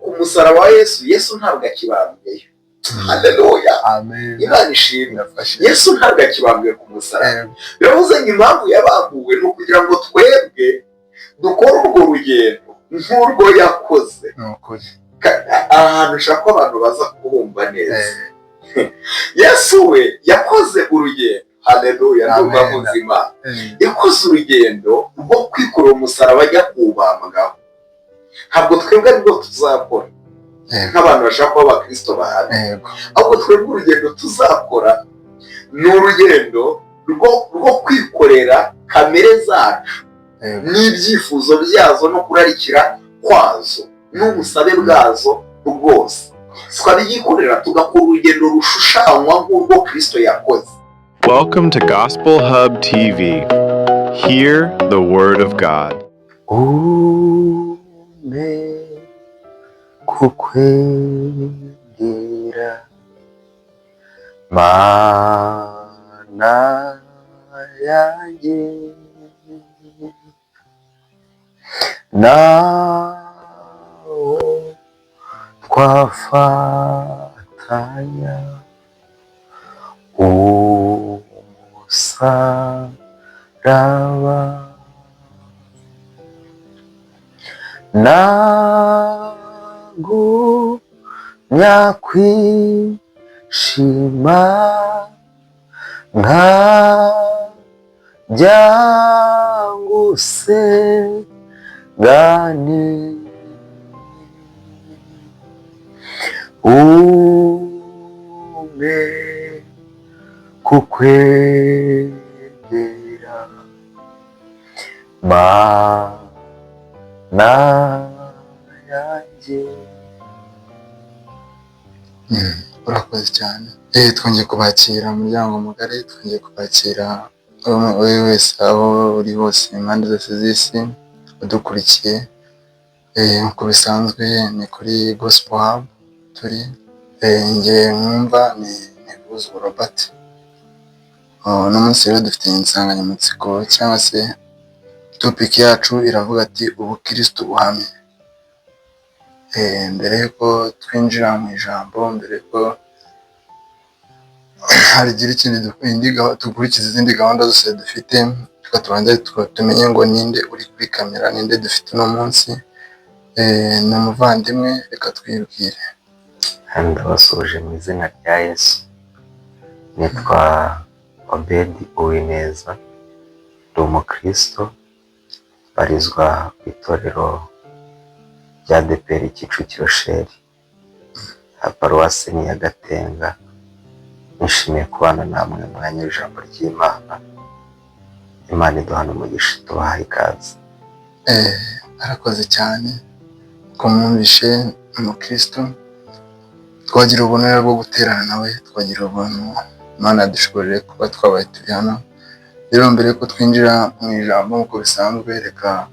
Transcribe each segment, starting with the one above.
Ku musaraba wa Yesu, Yesu ntabwo akibambweyo. Haleluya! Amen. Imana ishimwe. Birafashe. Yesu ntabwo akibambwe ku musaraba. Biravuze ngo impamvu yabambuwe ni ukugira ngo twebwe dukore urwo rugendo nk'urwo yakoze. Ni ukuri. Aha hantu ushaka ko abantu baza kuhumva neza. Yesu we yakoze urugendo. Haleluya! Ndumva Amen. muzima. Yakoze urugendo rwo kwikorera umusaraba ajya kuwubambwaho. Ntabwo twebwe aribwo tuzakora nk'abantu bashaka kuba abakristo bahamye, ahubwo twebwe urugendo tuzakora ni urugendo rwo kwikorera kamere zacu n'ibyifuzo byazo no kurarikira kwazo n'ubusabe bwazo bwose, tukabyikorera, tugakora urugendo rushushanywa nk'urwo Kristo yakoze. Welcome to Gospel Hub TV. Hear the Word of God. Umpe kukwegera, Mana yanjye, naho twafatanya umusaraba, nagumya kwishima nkajya ngusengani, umpe kukwegera, Mana yanjye. Urakoze cyane. Twongeye kubakira umuryango mugari, twongeye kubakira wowe wese aho uri hose, impande zose z'isi udukurikiye. Nk'uko bisanzwe ni kuri Gospel Hub turi. Njye mwumva ni Buzwa Robert. Uno munsi rero dufite insanganyamatsiko cyangwa se topic yacu iravuga ati: "Ubukristo buhamye." Mbere yuko twinjira mu ijambo, mbere yuko harigira ikindi dukurikiza izindi gahunda zose dufite, reka tubanze tumenye ngo ninde uri kuri kamera, ninde dufite uno munsi. Ni umuvandimwe, reka twibwire. Ndabasuhuje mu izina rya Yesu. Nitwa Obedi Uwineza, ndi umukristo, mbarizwa ku itorero rya ADEPR Kicukiro Sheri, paruwasi ni iya Gatenga. Nishimiye kubana namwe mu mwanya w'ijambo ry'Imana. Imana iduhana umugisha, tubahaye ikaze. Arakoze cyane. Ko mwumvishe, umukristo, twagira ubuntu rero bwo guterana nawe, twagira ubuntu, Imana yadushoboje kuba twabaye turi hano. Rero mbere yuko twinjira mu ijambo, nk'uko bisanzwe, reka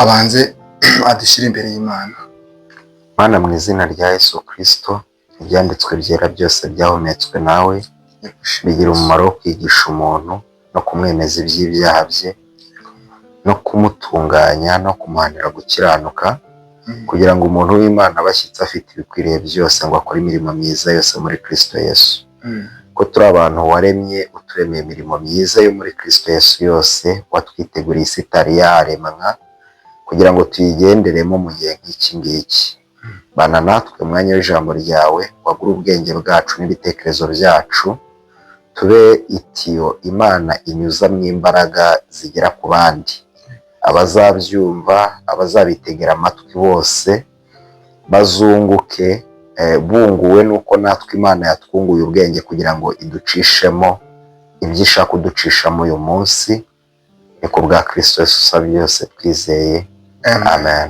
abanze adushyire imbere y'Imana. Mana, mu izina rya Yesu Kristo, ibyanditswe byera byose byahumetswe nawe, bigira umumaro wo kwigisha umuntu no kumwemeza iby'ibyaha bye no kumutunganya no kumuhanira gukiranuka, kugira ngo umuntu w'Imana abe ashyitse, afite ibikwiriye byose, ngo akore imirimo myiza yose muri Kristo Yesu. Ko turi abantu waremye, uturemeye imirimo myiza yo muri Kristo Yesu yose watwiteguriye isi itari yaremwa, kugira ngo tuyigenderemo mu gihe nk'iki ngiki. Bana natwe umwanya w'ijambo ryawe, wagure ubwenge bwacu n'ibitekerezo byacu, tube itiyo Imana inyuzamo imbaraga zigera ku bandi, abazabyumva, abazabitegera amatwi bose bazunguke, bunguwe n'uko natwe Imana yatwunguye ubwenge kugira ngo iducishemo ibyo ishaka kuducishamo uyu munsi. Ni ku bwa Kristo Yesu usaba byose twizeye, amen.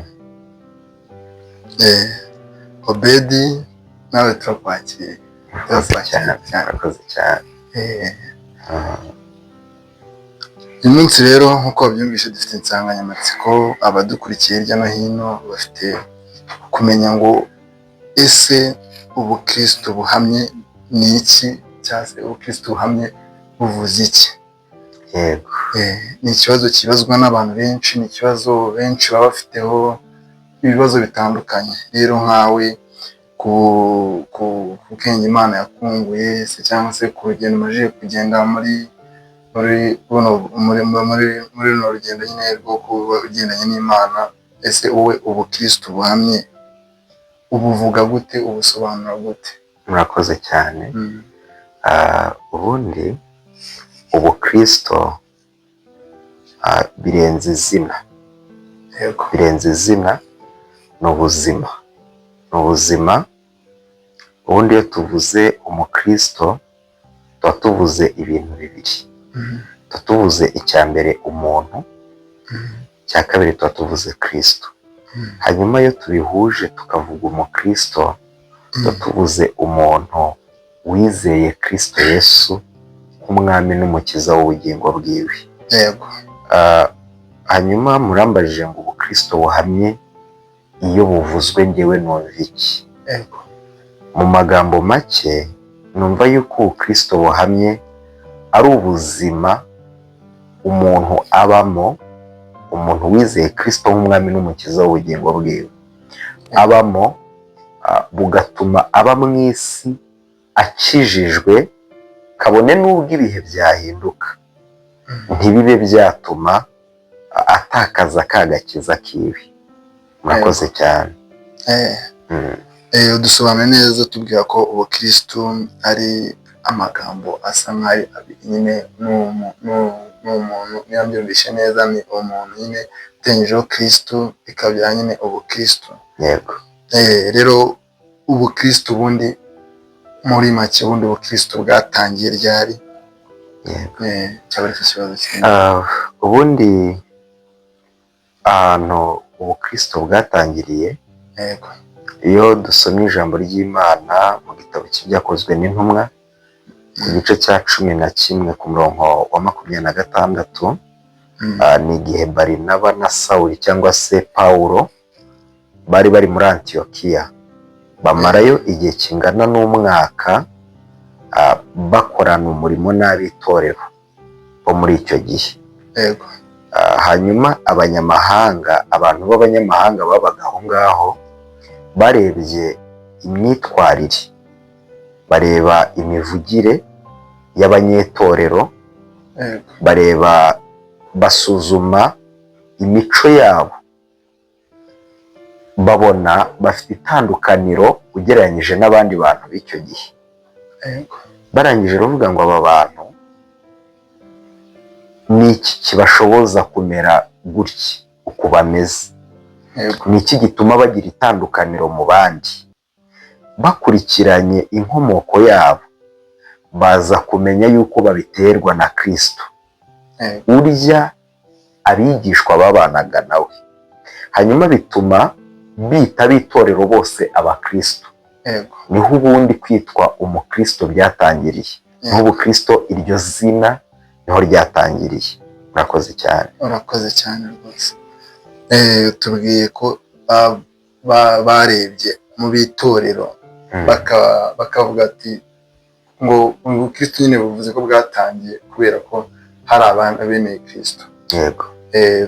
Obedi, nawe turakwakiriye. Murakoze cyane. Cyane. Murakoze cyane. Uyu munsi rero, nk'uko wabyumvise, dufite insanganyamatsiko. Abadukurikiye hirya no hino bafite kumenya ngo: ese ubukristo buhamye ni iki? Cyangwa se ubukristo buhamye buvuze iki? Ni ikibazo kibazwa n'abantu benshi, ni ikibazo benshi baba bafiteho. Ibibazo bitandukanye rero, nkawe ku bwenge Imana yakunguye se, cyangwa se ku rugendo umajije kugenda muri buno muri muri muri runo rugendo nyine rwo kuba ugendanye n'Imana, ese wowe ubukristo buhamye ubuvuga gute, ubusobanura gute? Murakoze cyane. Ubundi ubukristo birenze izina. Birenze izina, ni ubuzima, ni ubuzima. Ubundi iyo tuvuze umukristo tuba tuvuze ibintu bibiri. Tuba tuvuze icya mbere umuntu, icya kabiri tuba tuvuze Kristo. Hanyuma iyo tubihuje tukavuga umukristo, tuba tuvuze umuntu wizeye Kristo Yesu nk'umwami n'umukiza w'ubugingo bwiwe. Hanyuma murambajije ngo ubukristo buhamye iyo buvuzwe ngewe numva iki? Mu magambo make, numva yuko ubukristo buhamye ari ubuzima umuntu abamo, umuntu wizeye Kristo nk'umwami n'umukiza w'ubugingo bwiwe abamo, bugatuma aba mu isi akijijwe, kabone n'ubwo ibihe byahinduka, ntibibe byatuma atakaza ka gakiza kiwe. Murakoze cyane. Udusobanura neza, tubwira ko ubukristo ari amagambo asa nk'ayo abiri nyine, ni umuntu, niba mbyumvishe neza, ni umuntu nyine uteranyijeho Kristo bikabyara nyine ubukristo. Yego. Rero ubukristo ubundi muri make, ubundi ubukristo bwatangiye ryari? Yego. Cyaba ari cyo kibazo kimwe. Ubundi ahantu ubukristo bwatangiriye, iyo dusomye ijambo ry'Imana mu gitabo cy'Ibyakozwe n'Intumwa ku gice cya 11 ku murongo wa 26, ni igihe Barinaba na Sawuli cyangwa se Pawulo bari bari muri Antiyokiya, bamarayo igihe kingana n'umwaka, bakorana umurimo n'ab'itorero bo muri icyo gihe. Hanyuma abanyamahanga, abantu b'abanyamahanga babaga aho ngaho, barebye imyitwarire, bareba imivugire y'abanyetorero, bareba, basuzuma imico yabo, babona bafite itandukaniro ugereranyije n'abandi bantu b'icyo gihe. Barangije bavuga ngo aba bantu ni iki kibashoboza kumera gutya uku bameze? Ni iki gituma bagira itandukaniro mu bandi? Bakurikiranye inkomoko yabo, baza kumenya yuko babiterwa na Kristo urya abigishwa babanaga nawe. Hanyuma bituma bita ab'itorero bose abakristo. Niho ubundi kwitwa umukristo byatangiriye, niho ubukristo iryo zina niho ryatangiriye. Murakoze cyane. Urakoze cyane rwose. Tubwiye ko barebye mu b'itorero, bakavuga ati ngo ubukristo nyine buvuze ko bwatangiye kubera ko hari abantu bemeye Kristo. Yego.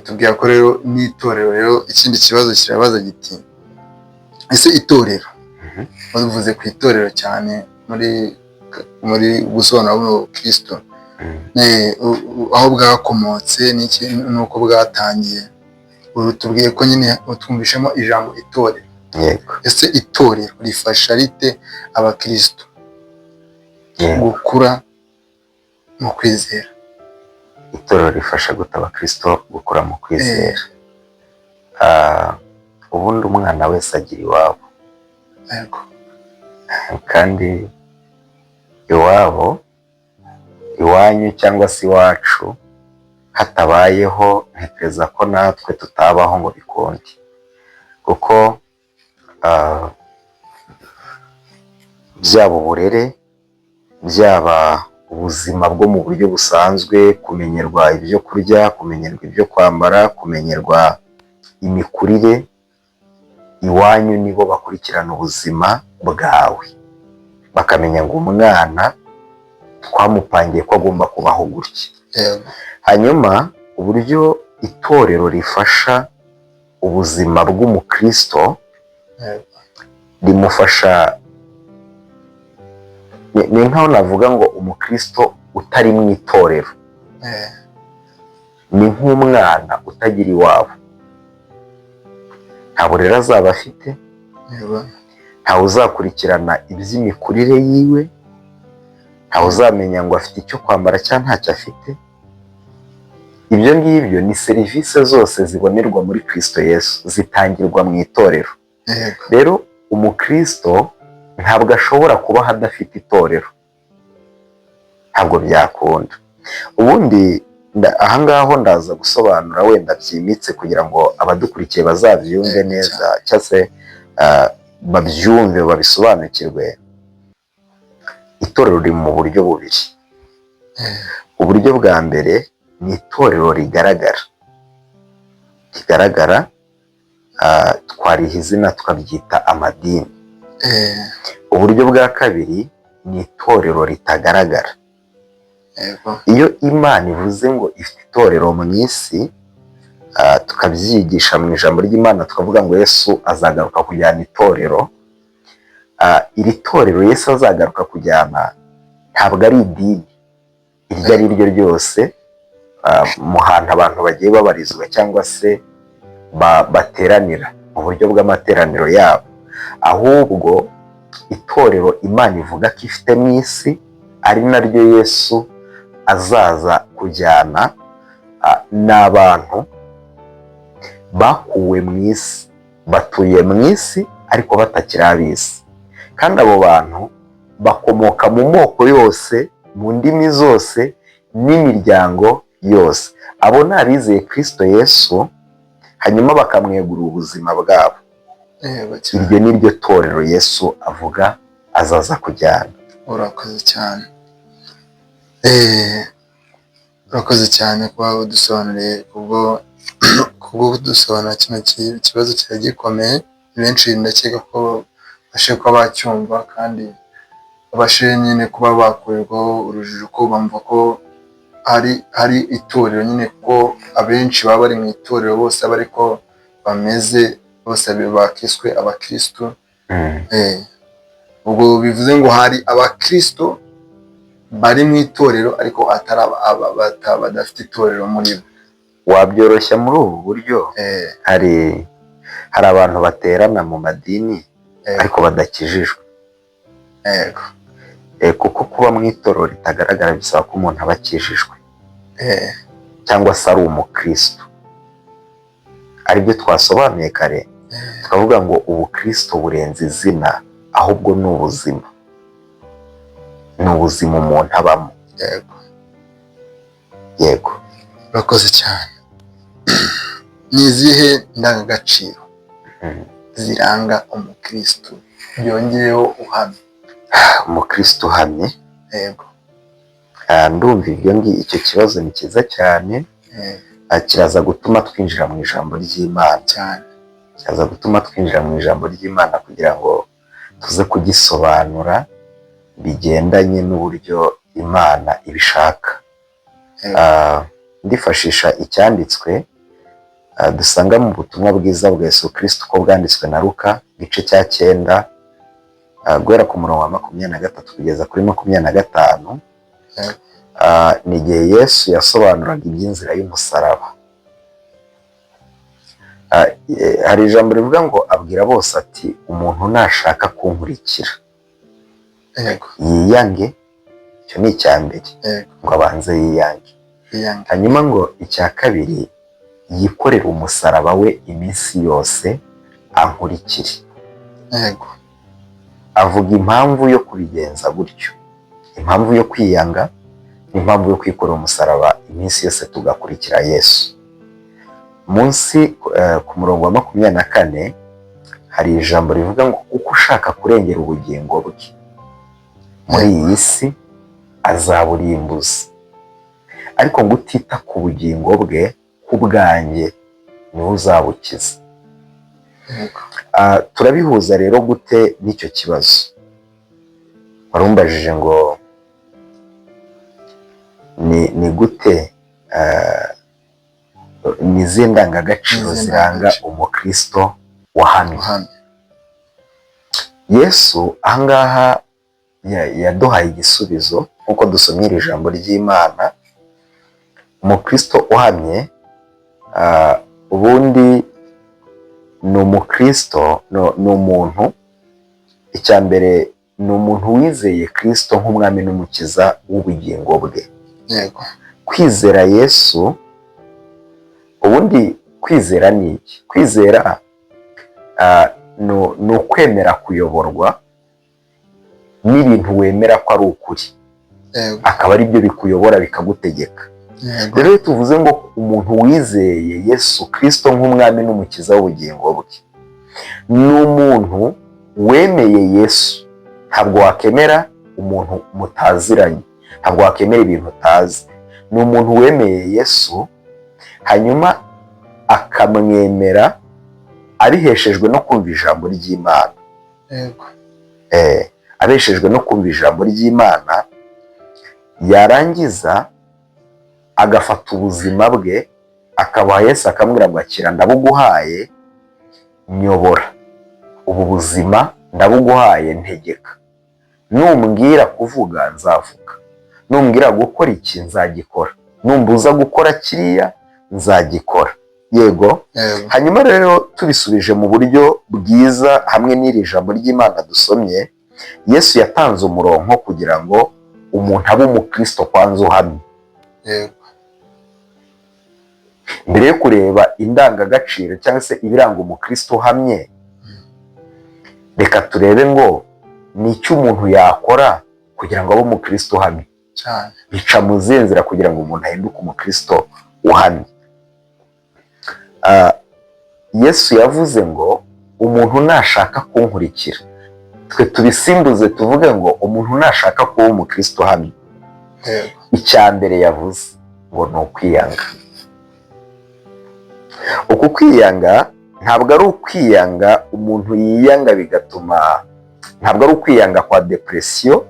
Tubwira ko rero n'itorero, rero ikindi kibazo kirabaza giti: ese itorero, bavuze ku itorero cyane muri gusobanura buno bukristo, aho bwakomotse n'iki n'uko bwatangiye, ubu tubwiye ko nyine twumvishemo ijambo itorero. Ese itorero rifasha rite abakristo gukura mu kwizera? Itorero rifasha gute abakristo gukura mu kwizera? Ubundi umwana wese agira iwabo. Kandi iwabo, iwanyu cyangwa se iwacu hatabayeho, ntekereza ko natwe tutabaho ngo bikunde, kuko byaba uburere, byaba ubuzima bwo mu buryo busanzwe, kumenyerwa ibyo kurya, kumenyerwa ibyo kwambara, kumenyerwa imikurire, iwanyu nibo bakurikirana ubuzima bwawe, bakamenya ngo umwana twamupangiye ko agomba kubaho gutya. Hanyuma uburyo itorero rifasha ubuzima bw'umukristo, rimufasha, ni nkaho navuga ngo umukristo utari mu itorero ni nk'umwana utagira iwabo, nta burere azaba afite, ntawe uzakurikirana iby'imikurire yiwe, ntawe uzamenya ngo afite icyo kwambara cyangwa ntacyo afite. Ibyo ngibyo ni serivisi zose zibonerwa muri Kristo Yesu, zitangirwa mu itorero. Rero umukristo ntabwo ashobora kubaho adafite itorero, ntabwo byakunda. Ubundi ahangaho ndaza gusobanura wenda byimbitse kugira ngo abadukurikiye bazabyumve neza, cyangwa se babyumve, babisobanukirwe. Itorero riri mu buryo bubiri. Uburyo bwa mbere ni itorero rigaragara, twariha izina tukabyita amadini. Uburyo bwa kabiri ni itorero ritagaragara. Iyo Imana ivuze ngo ifite itorero mu isi, tukabyigisha mu ijambo ry'Imana, tukavuga ngo Yesu azagaruka kujyana itorero. Iri torero Yesu azagaruka kujyana ntabwo ari idini iryo ari ryo ryose mu hantu abantu bagiye babarizwa cyangwa se bateranira mu buryo bw'amateraniro yabo, ahubwo itorero Imana ivuga ko ifite mu isi, ari naryo Yesu azaza kujyana, ni abantu bakuwe mu isi, batuye mu isi ariko batakiri ab'isi, kandi abo bantu bakomoka mu moko yose, mu ndimi zose n'imiryango yose. Abo ni abizeye Kristo Yesu, hanyuma bakamwegurira ubuzima bwabo. Iryo ni ryo torero Yesu avuga azaza kujyana. Urakoze cyane. Urakoze cyane kuba udusobanuriye, kubwo kudusobanurira kino kibazo cyari gikomeye. Benshi ndakeka ko babashije kuba bacyumva kandi babashije nyine kuba bakurirwaho urujijo, ko bumva ko hari itorero nyine, ko abenshi baba bari mu itorero bose aba ariko bameze, bose bakiswe abakristo. Ubwo bivuze ngo hari abakristo bari mu itorero ariko atari badafite itorero muri bo. Wabyoroshya muri ubu buryo: hari abantu baterana mu madini ariko badakijijwe. Kuko kuba mu itorero ritagaragara bisaba ko umuntu aba akijijwe cyangwa se ari umukristo, aribyo twasobanuye kare, tukavuga ngo ubukristo burenze izina, ahubwo ni ubuzima, ni ubuzima umuntu abamo. Yego. Urakoze cyane. Ni izihe ndangagaciro ziranga umukristo byongeyeho uhamye? Umukristo uhamye? Yego. Ndumva ibyo icyo kibazo ni cyiza cyane. Kiraza gutuma twinjira mu ijambo ry'Imana. Cyane. Kiraza gutuma twinjira mu ijambo ry'Imana kugira ngo tuze kugisobanura bigendanye n'uburyo Imana ibishaka. Ndifashisha icyanditswe dusanga mu butumwa bwiza bwa Yesu Kristo uko bwanditswe na Luka, igice cya 9, guhera ku murongo wa 23 kugeza kuri 25. Ni igihe Yesu yasobanuraga iby'inzira y'umusaraba. Hari ijambo rivuga ngo abwira bose ati: "Umuntu nashaka kunkurikira, yiyange." Icyo ni icya mbere, ngo abanze yiyange. Yiyange. Hanyuma ngo icya kabiri, yikorere umusaraba we iminsi yose, ankurikire. Avuga impamvu yo kubigenza gutyo, impamvu yo kwiyanga n'impamvu yo kwikorera umusaraba iminsi yose tugakurikira Yesu. Munsi ku murongo wa 24 hari ijambo rivuga ngo kuko ushaka kurengera ubugingo bwe muri iyi si azaburimbuza, ariko ngo utita ku bugingo bwe ku bwanjye niwe uzabukiza. Turabihuza rero gute n'icyo kibazo warumbajije ngo ni gute Ni izihe ndangagaciro Ni izihe ziranga ndangagaciro? umukristo wahamye? Uhamye. Yesu ahangaha yaduhaye igisubizo nk'uko dusomye iri jambo ry'Imana. Umukristo uhamye, ubundi ni umukristo, ni umuntu, icya mbere ni umuntu wizeye Kristo nk'umwami n'umukiza w'ubugingo bwe. Kwizera Yesu, ubundi kwizera ni iki? Kwizera ni ukwemera kuyoborwa n'ibintu wemera ko ari ukuri, akaba ari byo bikuyobora, bikagutegeka. Rero iyo tuvuze ngo umuntu wizeye Yesu Kristo nk'umwami n'umukiza w'ubugingo bwe, ni umuntu wemeye Yesu. Ntabwo wakemera umuntu mutaziranye, ntabwo wakemera ibintu utazi. Ni umuntu wemeye Yesu, hanyuma akamwemera abiheshejwe no kumva ijambo ry'Imana. Abeshejwe no kumva ijambo ry'Imana, yarangiza agafata ubuzima bwe akabuha Yesu, akamubwira ngo: "Akira, ndabuguhaye, nyobora. Ubu buzima ndabuguhaye, ntegeka. Numbwira kuvuga nzavuga, numbwira gukora iki nzagikora, numbuza gukora kiriya nzagikora." Yego. Yego. Hanyuma rero tubisubije mu buryo bwiza hamwe n'iri jambo ry'Imana dusomye, Yesu yatanze umurongo kugira ngo umuntu abe umukristo kwanza uhamye. Mbere yo kureba indangagaciro cyangwa se ibiranga umukristo uhamye, reka turebe ngo ni icyo umuntu yakora kugira ngo abe umukristo uhamye. Bica mu zihe nzira kugira ngo umuntu ahinduke umukristo uhamye? Yesu yavuze ngo umuntu nashaka kunkurikira, twe tubisimbuze tuvuge ngo umuntu nashaka kuba umukristo uhamye, icya mbere yavuze ngo ni ukwiyanga. Uku kwiyanga ntabwo ari ukwiyanga umuntu yiyanga bigatuma, ntabwo ari ukwiyanga kwa depression,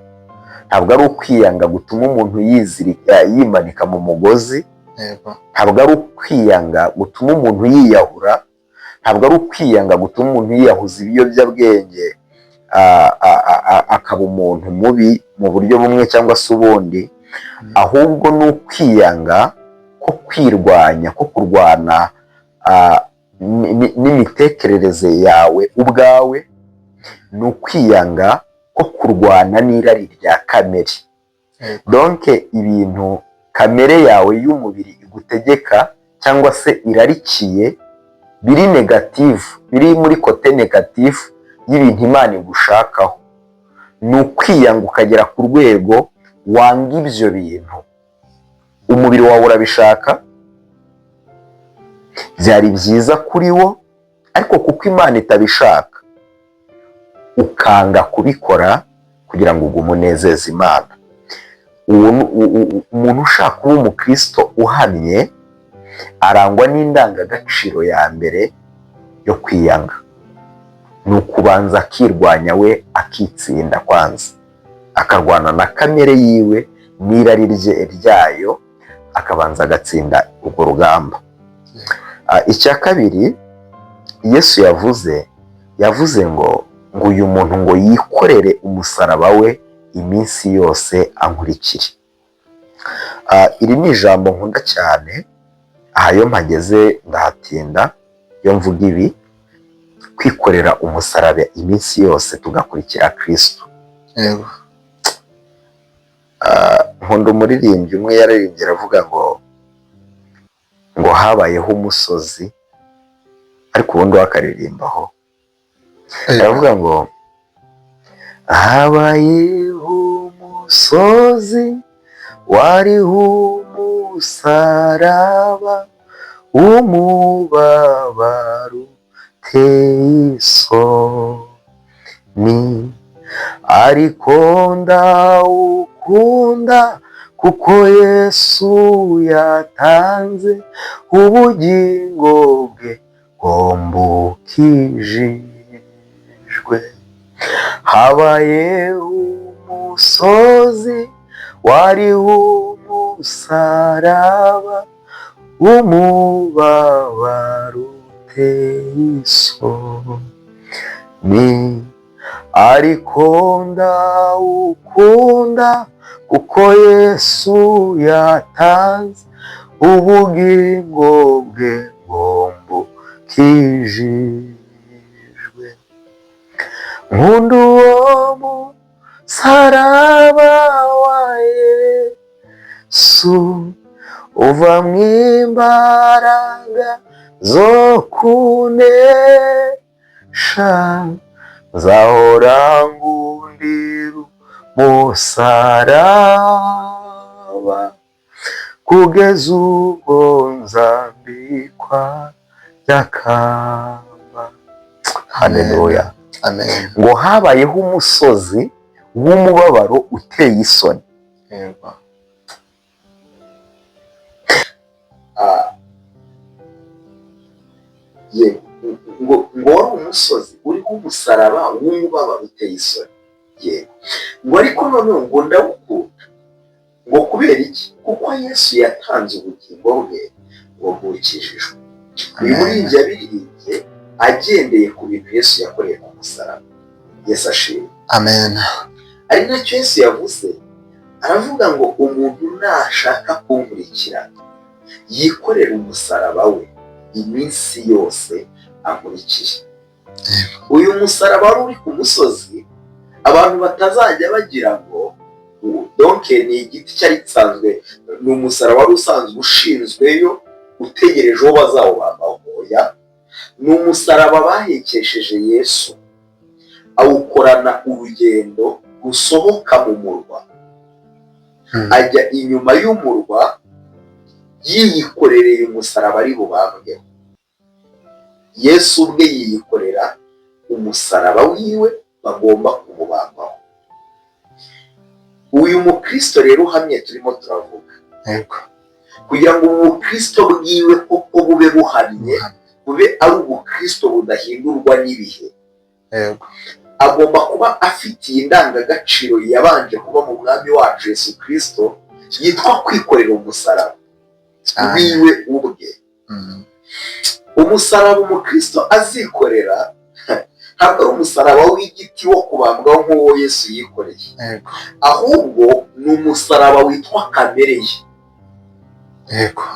ntabwo ari ukwiyanga gutuma umuntu yizirika, yimanika mu mugozi, ntabwo ari ukwiyanga gutuma umuntu yiyahura, ntabwo ari ukwiyanga gutuma umuntu yiyahuza ibiyobyabwenge, akaba umuntu mubi mu buryo bumwe cyangwa se ubundi. Ahubwo ni ukwiyanga ko kwirwanya, ko kurwana n'imitekerereze yawe ubwawe, ni ukwiyanga ko kurwana n'irari rya kamere. Donc ibintu kamere yawe y'umubiri igutegeka cyangwa se irarikiye, biri négatif, biri muri côté négatif y'ibintu Imana igushakaho, ni ukwiyanga ukagera ku rwego wanga ibyo bintu. Umubiri wawe urabishaka, byari byiza kuri wo, ariko kuko Imana itabishaka ukanga kubikora kugira ngo ugume unezeze Imana. Uwo umuntu ushaka kuba umukristo uhamye arangwa n'indangagaciro ya mbere yo kwiyanga. Ni ukubanza akirwanya we, akitsinda kwanza, akarwana na kamere yiwe n'irari rye ryayo, akabanza agatsinda urwo rugamba. Icya kabiri Yesu yavuze, yavuze ngo uyu muntu ngo yikorere umusaraba we iminsi yose ankurikire. Iri ni ijambo nkunda cyane. Aha iyo mpageze ndahatinda iyo mvuga ibi, kwikorera umusaraba iminsi yose tugakurikira Kristo. Nkunda umuririmbyi umwe yaririmbye aravuga ngo habayeho umusozi, ariko ubundi we akaririmbaho aravuga ngo habayeho umusozi wariho umusaraba w'umubabaro uteye isoni, ariko ndawukunda kuko Yesu yatanze ubugingo bwe ngo mbukijijwe. Habaye umusozi wariho umusaraba. W'umubabaro uteye isoni, ariko ndawukunda kuko Yesu yatanze ubugingo bwe ngo mbukijijwe. Nkunda uwo musaraba wa Yesu, uva mu imbaraga zo kunesha. Nzahora ngundira umusaraba kugeza ubwo nzambikwa ryakamba. Haleluya! Amen. Ngo habayeho umusozi w'umubabaro uteye isoni. Ah, ye ngo wari umusozi uriho umusaraba w'umubabaro uteye isoni, yego. Ngo ariko noneho ngo ndawukunda. Ngo kubera iki? Kuko Yesu yatanze ubugingo bwe ngo bukijijwe. Uyu muririmbyi yabiririmbye agendeye ku bintu Yesu yakoreye ku musaraba. Yesu ashimwe! Amen. Ari nacyo Yesu yavuze, aravuga ngo umuntu nashaka kunkurikira yikorere umusaraba we iminsi yose ankurikiye. Uyu musaraba wari uri ku musozi, abantu batazajya bagira ngo donc ni igiti cyari gisanzwe, ni umusaraba wari usanzwe ushinzweyo utegereje uwo bazawubambaho. Oya, ni umusaraba bahekesheje Yesu, awukorana urugendo rusohoka mu murwa, ajya inyuma y'umurwa yiyikorereye umusaraba ari bubambweho. Yesu ubwe yiyikorera umusaraba wiwe bagomba kumubambaho. Uyu mukristo rero uhamye turimo turavuga, kugira ngo ubu bukristo bwiwe koko bube buhamye, bube ari ubukristo budahindurwa n'ibihe, agomba kuba afitiye indangagaciro yabanje kuba mu Mwami wacu Yesu Kristo, yitwa kwikorera umusaraba wiwe ubwe. Umusaraba umukristo azikorera ntabwo ari umusaraba w'igiti wo kubambwaho nk'uwo Yesu yikoreye, ahubwo ni umusaraba witwa kamere ye.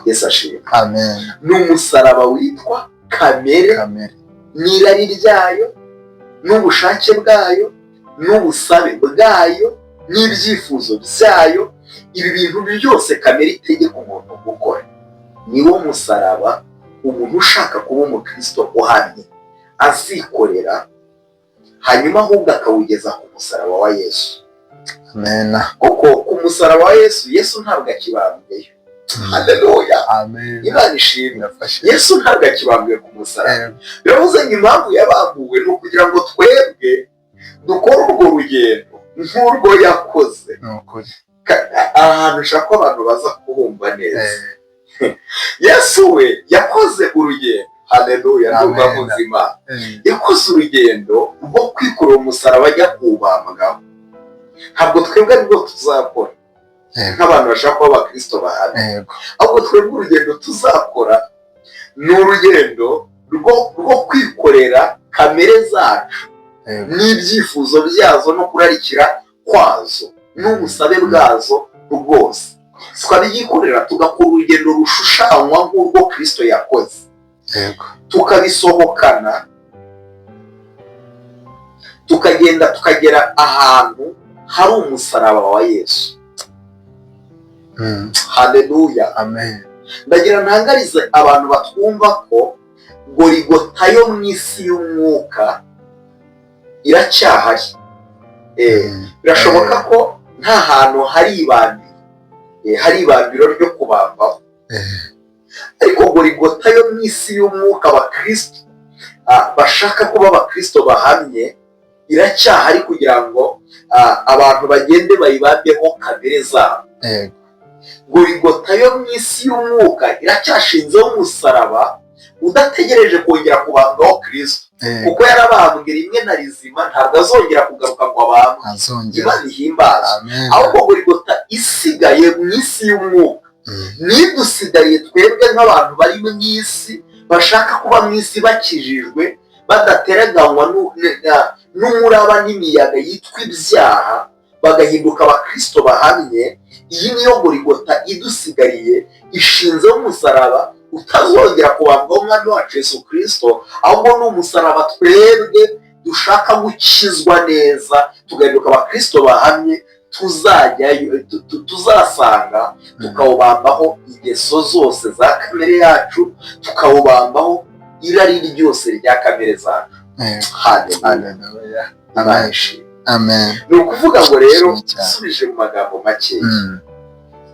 Yesu ashimwe! Amen. Ni umusaraba witwa kamere Kamere. n'irari ryayo n'ubushake bwayo n'ubusabe bwayo n'ibyifuzo byayo. Ibi bintu byose kamere itegeka umuntu gukora, niwo musaraba umuntu ushaka kuba umukristo uhamye azikorera, hanyuma ahubwo akawugeza ku musaraba wa Yesu. Amen. Kuko ku musaraba wa Yesu, Yesu ntabwo akibambweyo. Haleluya! Amen. Imana ishimwe! Birafashe. Yesu ntabwo akibambwe ku musaraba. Biravuze ngo impamvu yabambuwe ni ukugira ngo twebwe dukore urwo rugendo nk'urwo yakoze. Ni ukuri. Aha hantu ushaka ko abantu baza kuhumva neza. Yesu we yakoze urugendo. Haleluya! Ndumva Amen. muzima. Yakoze urugendo rwo kwikorera umusaraba ajya kuwubambwaho. Ntabwo twebwe aribwo tuzakora nk'abantu bashaka kuba abakristo bahamye, ahubwo twebwe urugendo tuzakora ni urugendo rwo kwikorera kamere zacu n'ibyifuzo byazo no kurarikira kwazo n'ubusabe bwazo rwose, tukabyikorera, tugakora urugendo rushushanywa nk'urwo Kristo yakoze, tukabisohokana, tukagenda tukagera ahantu hari umusaraba wa Yesu. Haleluya! Amen. Ndagira ntangarize abantu batwumva ko Gorigota yo mu isi y'umwuka iracyahari. Birashoboka ko nta hantu hari ibambiro, hari ibambiro ryo kubambaho, ariko Gorigota yo mu isi y'umwuka, abakristo bashaka kuba abakristo bahamye, iracyahari kugira ngo abantu bagende bayibambeho kamere zabo. Gorigota yo mu isi y'umwuka iracyashinzeho umusaraba udategereje kongera kubambwaho Kristo, kuko yarabambwe rimwe na rizima, ntabwo azongera kugaruka ngo abambwe. Azongera. Imana ihimbazwe! Amen. Ahubwo Gorigota isigaye mu isi y'umwuka Nidusigariye twebwe nk'abantu bari mu isi, bashaka kuba mu isi bakijijwe, badateraganywa n'umuraba n'imiyaga yitwa ibyaha, bagahinduka abakristo bahamye. Iyi niyo Gorigota idusigariye, ishinzeho umusaraba utazongera kubambwaho Umwami wacu Yesu Kirisito, ahubwo ni umusaraba twebwe dushaka gukizwa neza, tugahinduka abakristo bahamye, tuzajyayo tuzasanga tukawubambaho ingeso zose za kamere yacu, tukawubambaho irari ryose rya kamere zacu. Haleluya! Haleluya! Imana ishimwe. Amen. Ni ukuvuga ngo rero, Ishimwe cyane. usubije mu magambo makeya,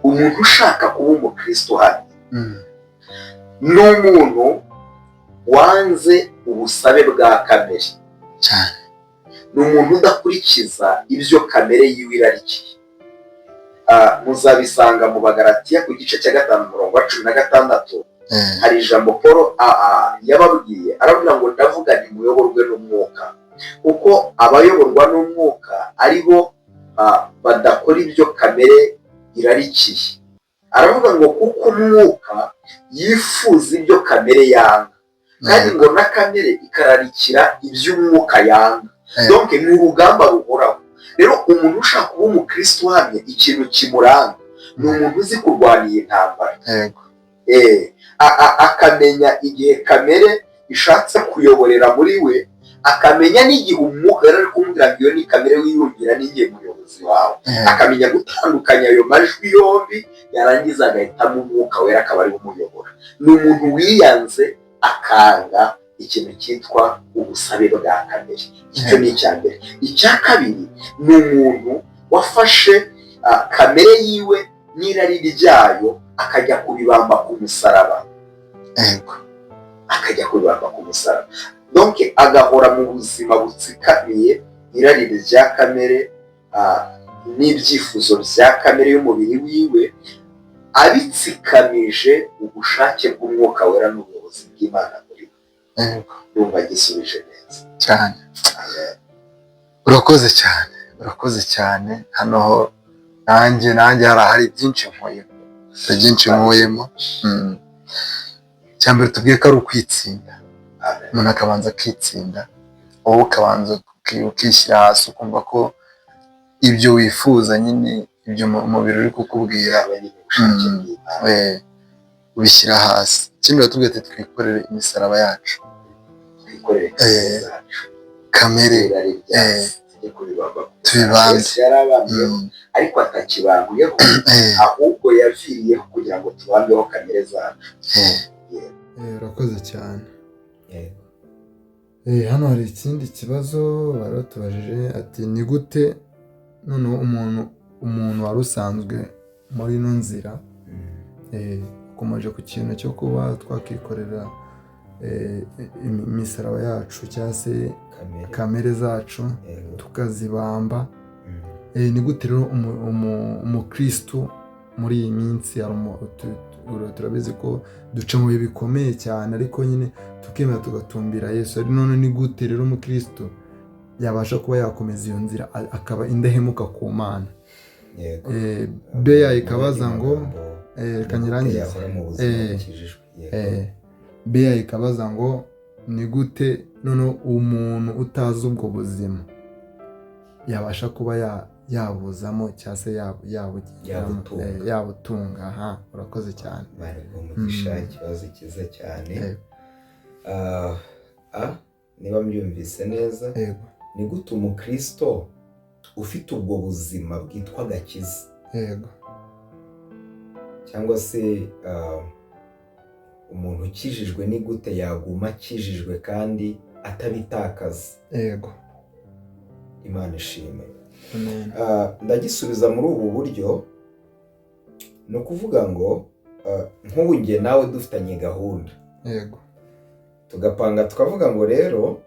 umuntu ushaka kuba umukristo hano ni umuntu wanze ubusabe bwa kamere, ni umuntu udakurikiza ibyo kamere yiwe irarikiye. Muzabisanga mu Bagaratiya ku gice cya 5, umurongo wa 16. Hari ijambo Paul yababwiye, arababwira ngo: "Ndavuga ntimuyoborwe n'umwuka, kuko abayoborwa n'umwuka ari bo badakora ibyo kamere irarikiye." Aravuga ngo kuko umwuka yifuza ibyo kamere yanga, kandi ngo na kamere ikararikira iby'umwuka yanga. Donc ni urugamba ruhoraho. Rero umuntu ushaka kuba umukristo uhamye, ikintu kimuranga ni umuntu uzi kurwana iyi ntambara, akamenya igihe kamere ishatse kuyoborera muri we, akamenya n'igihe umwuka yari ari kumubwira ngo iyo ni kamere wiyumvira, n'igihe muyobozi wawe, akamenya gutandukanya ayo majwi yombi, yarangiza agahitamo Umwuka Wera akaba ari we umuyobora. Ni umuntu wiyanze, akanga ikintu cyitwa ubusabe bwa kamere. Icyo ni icya mbere. Icya kabiri, ni umuntu wafashe kamere yiwe n'irari ryayo, akajya kubibamba ku musaraba, akajya kubibamba ku musaraba. Donc agahora mu buzima butsikamiye irari rya kamere n'ibyifuzo bya kamere y'umubiri wiwe, abitsikamije ubushake bw'Umwuka Wera n'ubuyobozi bw'Imana muri we. Ndumva gisubije neza. Cyane. Urakoze cyane, urakoze cyane. Hano ho nanjye hari byinshi nkuyemo, hari byinshi nkuyemo. Icya mbere tubwiye ko ari ukwitsinda. Amen. Umuntu akabanza akitsinda, wowe ukabanza ukishyira hasi, ukumva ko ibyo wifuza nyine, ibyo umubiri uri kukubwira, Yaba nyine ubushake bw'Imana. Ubishyira hasi. Ikindi batubwiye ati twikorere imisaraba yacu. Twikorere kamere zacu, kamere irari ryacu, tujye kubibamba ku musaraba. Tubibambe. Yesu yarabambyeho, ariko atakibambweho, ahubwo yaviriyeho kugira ngo tubambeho kamere zacu. Urakoze cyane. Hano hari ikindi kibazo bari batubajije, ati ni gute noneho umuntu wari usanzwe muri ino nzira, ukomeje ku kintu cyo kuba twakikorera imisaraba yacu cyangwa se kamere kamere zacu, tukazibamba, ni gute rero umukristo muri iyi minsi hari turabizi ko duca mu bihe bikomeye cyane, ariko nyine tukemera tugatumbira Yesu. Ari none ni gute rero umukristo yabasha kuba yakomeza iyo nzira, akaba indahemuka ku Mana? Beya ikabaza ngo Magambo, reka ni gute nyirangize. yahora mu buzima bukijijwe? Yego. Beya ikabaza ngo ni gute noneho umuntu utazi ubwo buzima yabasha kuba yabuzamo cyangwa se yabugeramo, Yabutunga. Yabutunga. Aha, urakoze cyane. Imana iguhe umugisha. Ikibazo cyiza cyane. Niba mbyumvise neza, ni gute umukristo ufite ubwo buzima bwitwa agakiza, cyangwa se umuntu ukijijwe, ni gute yaguma akijijwe kandi atabitakaza? Imana ishimwe. Amen. Ndagisubiza muri ubu buryo. Ni ukuvuga ngo nk'ubu njye nawe dufitanye gahunda, tugapanga tukavuga ngo rero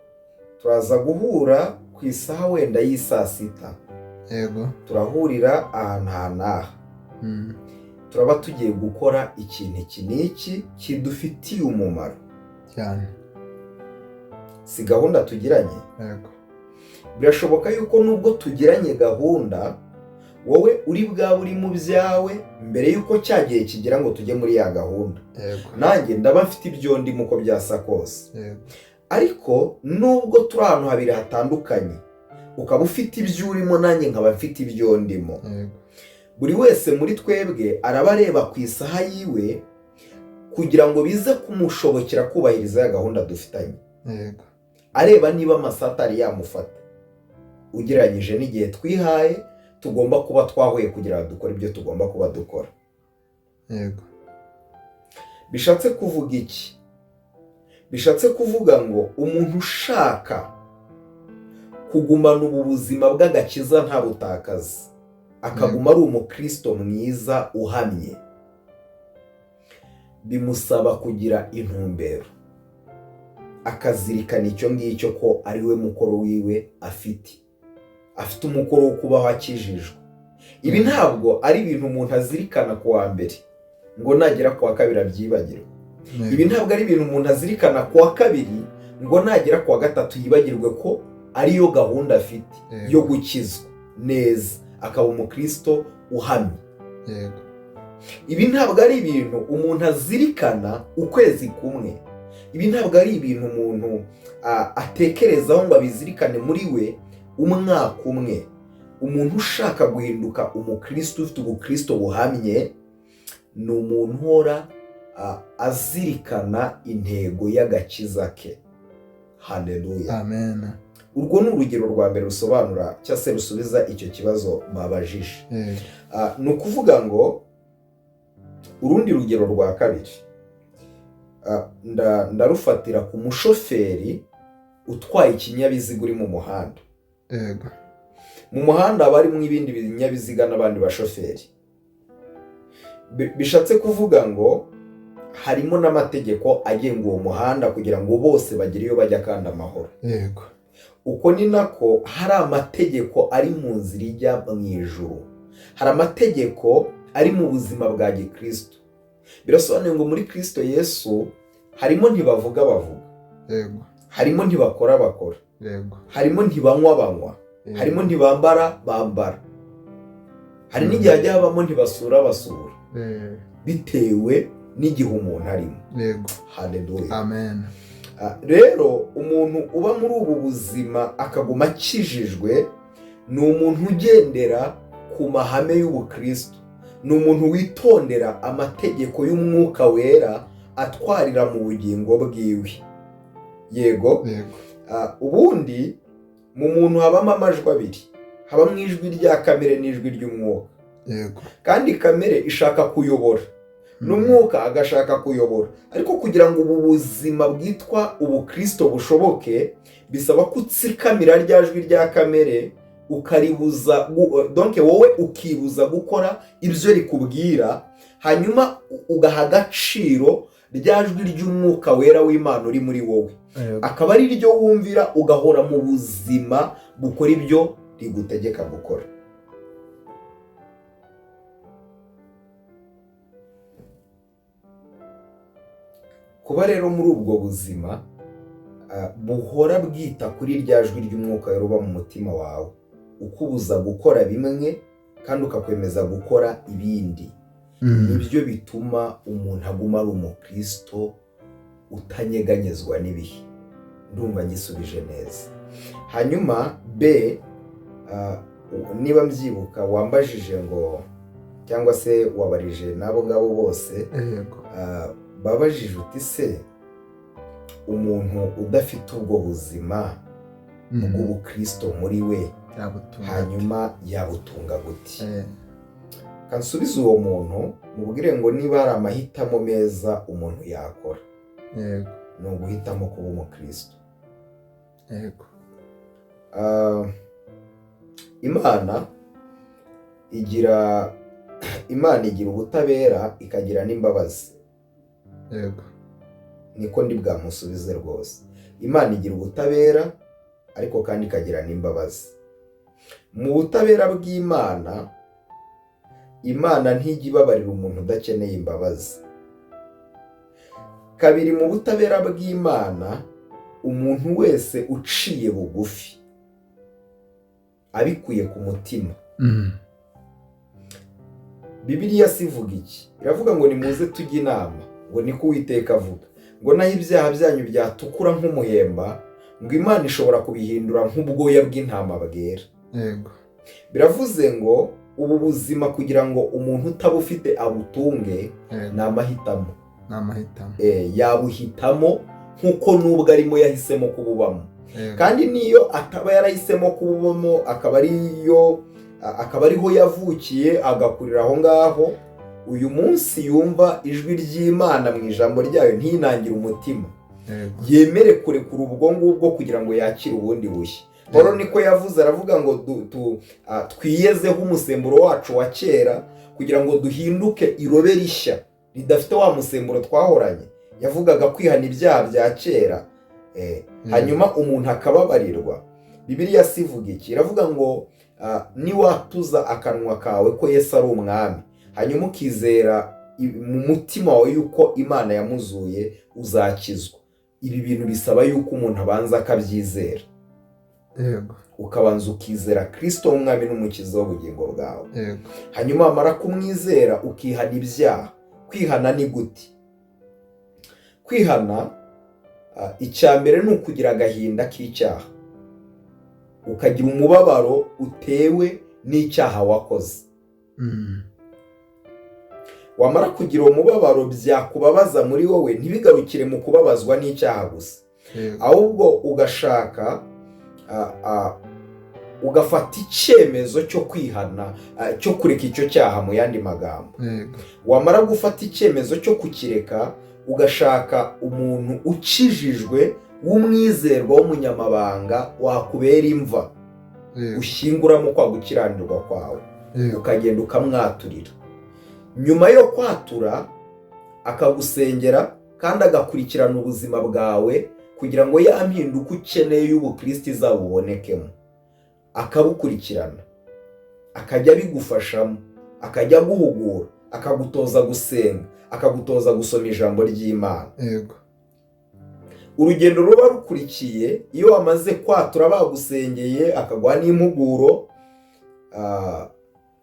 turaza guhura ku isaha wenda y'isaa sita, turahurira ahantu aha n'aha, turaba tugiye gukora ikintu iki n'iki kidufitiye umumaro. Si gahunda tugiranye? Birashoboka yuko nubwo tugiranye gahunda, Wowe uri bwawe uri mu byawe mbere y'uko cya gihe kigera ngo tujye muri ya gahunda. Nanjye ndaba mfite ibyo ndimo uko byasa kose. Ariko nubwo turi ahantu habiri hatandukanye, ukaba ufite ibyo urimo nanjye nkaba mfite ibyo ndimo, buri wese muri twebwe araba areba ku isaha yiwe kugira ngo bize kumushobokera kubahiriza ya gahunda dufitanye. Areba niba amasaha atari yamufata ugereranyije n'igihe twihaye tugomba kuba twahuye kugira ngo dukore ibyo tugomba kuba dukora. Bishatse kuvuga iki? Bishatse kuvuga ngo umuntu ushaka kugumana ubu buzima bw'agakiza ntabutakaze, akaguma ari umukristo mwiza uhamye, bimusaba kugira intumbero, akazirikana icyo ngicyo ko ari we mukoro wiwe afite umukoro wo kubaho akijijwe. Ibi ntabwo ari ibintu umuntu azirikana ku wa mbere ngo nagera ku wa kabiri abyibagirwe. Ibi ntabwo ari ibintu umuntu azirikana ku wa kabiri ngo nagera ku wa gatatu yibagirwe ko ariyo gahunda afite yo gukizwa neza akaba umukristo uhamye. Ibi ntabwo ari ibintu umuntu azirikana ukwezi kumwe. Ibi ntabwo ari ibintu umuntu atekerezaho ngo abizirikane muri we umwaka umwe. Umuntu ushaka guhinduka umukristo ufite ubukristo buhamye ni umuntu uhora azirikana intego y'agakiza ke. Haleluya. Amen. Urwo ni urugero rwa mbere rusobanura cyangwa se rusubiza icyo kibazo babajije. Ni ukuvuga ngo urundi rugero rwa kabiri ndarufatira ku mushoferi utwaye ikinyabiziga uri mu muhanda. Mu muhanda haba harimo ibindi binyabiziga n'abandi bashoferi. Bishatse kuvuga ngo harimo n'amategeko agenga uwo muhanda kugira ngo bose bagire iyo bajya kandi amahoro. Uko ni nako hari amategeko ari mu nzira ijya mu ijuru, hari amategeko ari mu buzima bwa gikristo. Birasobanuye ngo muri Kristo Yesu harimo ntibavuga bavuga, harimo ntibakora bakora, harimo ntibanywa banywa, harimo ntibambara bambara, hari n'igihe hajya habamo ntibasura basura, bitewe n'igihe umuntu arimo. Haleluya. Amen. Rero umuntu uba muri ubu buzima akaguma akijijwe ni umuntu ugendera ku mahame y'ubukristo, ni umuntu witondera amategeko y'umwuka wera atwarira mu bugingo bwiwe. Yego. Ubundi mu muntu habamo amajwi abiri, habamo ijwi rya kamere n'ijwi ry'umwuka. Kandi kamere ishaka kuyobora n'umwuka agashaka kuyobora, ariko kugira ngo ubu buzima bwitwa ubukristo bushoboke bisaba kutsikamira rya jwi rya kamere ukaribuza, donc wowe ukibuza gukora ibyo rikubwira, hanyuma ugaha agaciro rya jwi ry'umwuka wera w'Imana uri muri wowe, akaba ari ryo wumvira, ugahora mu buzima bukora ibyo rigutegeka gukora. Kuba rero muri ubwo buzima buhora bwita kuri rya jwi ry'umwuka wera uba mu mutima wawe, ukubuza gukora bimwe kandi ukakwemeza gukora ibindi, nibyo bituma umuntu aguma ari umukristo utanyeganyezwa n'ibihe. Ndumva ngisubije neza. Hanyuma B, niba mbyibuka wambajije ngo cyangwa se wabarije n'abo ngabo bose, babajije uti se umuntu udafite ubwo buzima bw'ubukristo muri we hanyuma yabutunga gute? Kansubiza uwo muntu mubwire ngo niba hari amahitamo meza umuntu yakora, ni uguhitamo kuba umukristo. Imana igira ubutabera ikagira n'imbabazi. Niko ndi bwamusubize rwose. Imana igira ubutabera ariko kandi ikagira n'imbabazi. Mu butabera bw'Imana, Imana ntijya ibabarira umuntu udakeneye imbabazi. Kabiri, mu butabera bw'Imana umuntu wese uciye bugufi abikuye ku mutima, Bibiliya si ivuga iki? Iravuga ngo nimuze tujye inama, ngo niko Uwiteka avuga, ngo naho ibyaha byanyu byatukura nk'umuhemba, ngo Imana ishobora kubihindura nk'ubwoya bw'intama bwera. Biravuze ngo ubu buzima kugira ngo umuntu utabufite abutunge, ni amahitamo. Ni amahitamo. Yabuhitamo nk'uko n'ubwo arimo yahisemo kububamo. Kandi niyo ataba yarahisemo kububamo, akaba ariho yavukiye, agakurira aho ngaho, uyu munsi yumva ijwi ry'Imana mu ijambo ryayo, ntinangire umutima, yemere kurekura ubwo ngubwo kugira ngo yakire ubundi bushya. Paul niko yavuze, aravuga ngo twiyezeho umusemburo wacu wa kera kugira ngo duhinduke irobe rishya ridafite wa musemburo twahoranye. Yavugaga kwihana ibyaha bya kera, hanyuma umuntu akababarirwa. Bibiliya si ivuga iki? Iravuga ngo niwatuza akanwa kawe ko Yesu ari umwami, hanyuma ukizera mu mutima wawe yuko Imana yamuzuye, uzakizwa. Ibi bintu bisaba yuko umuntu abanza akabyizera. Ukabanza ukizera Kirisito nk'umwami n'umukiza w'ubugingo bwawe. Hanyuma wamara kumwizera, ukihana ibyaha. Kwihana ni gute? Kwihana, icya mbere ni ukugira agahinda k'icyaha, ukagira umubabaro utewe n'icyaha wakoze. Wamara kugira uwo mubabaro, byakubabaza muri wowe, ntibigarukire mu kubabazwa n'icyaha gusa, ahubwo ugashaka ugafata icyemezo cyo kwihana, cyo kureka icyo cyaha mu yandi magambo. Wamara gufata icyemezo cyo kukireka, ugashaka umuntu ukijijwe w'umwizerwa w'umunyamabanga wakubera imva ushyinguramo kwa gukiranirwa kwawe, ukagenda ukamwaturira. Nyuma yo kwatura, akagusengera kandi agakurikirana ubuzima bwawe kugira ngo ya mpinduka ukeneye y'ubukristo izabubonekemo. Akabukurikirana, akajya abigufashamo, akajya aguhugura, akagutoza gusenga, akagutoza gusoma ijambo ry'Imana. Urugendo ruba rukurikiye, iyo wamaze kwatura, bagusengeye, akaguha n'impuguro,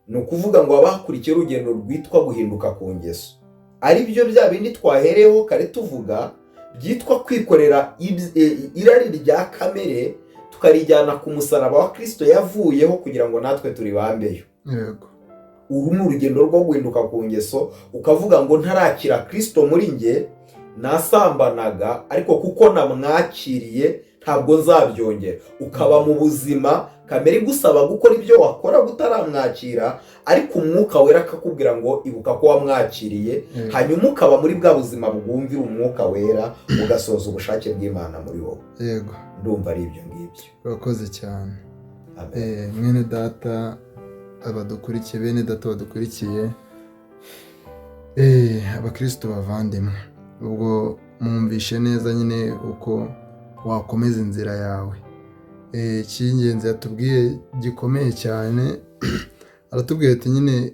ni ukuvuga ngo haba hakurikiye urugendo rwitwa guhinduka ku ngeso, ari byo bya bindi twahereyeho kare tuvuga byitwa kwikorera irari rya kamere, tukarijyana ku musaraba wa Kirisito yavuyeho kugira ngo natwe turibambeyo. Uru ni urugendo rwo guhinduka ku ngeso, ukavuga ngo ntarakira Kirisito muri nge nasambanaga, ariko kuko namwakiriye ntabwo nzabyongera. Ukaba mu buzima kamere igusaba gukora ibyo wakora utaramwakira, ariko Umwuka Wera akakubwira ngo ibuka ko wamwakiriye. Hanyuma ukaba muri bwa buzima bwumvira Umwuka Wera, ugasohoza ubushake bw'Imana muri wowe. Ndumva ari ibyo ngibyo. Urakoze cyane. Amen. Mwene data abadukurikiye, bene data badukurikiye, abakristo bavandimwe, ubwo mwumvishe neza nyine uko wakomeza inzira yawe. Icy'ingenzi yatubwiye gikomeye cyane, aratubwira ati nyine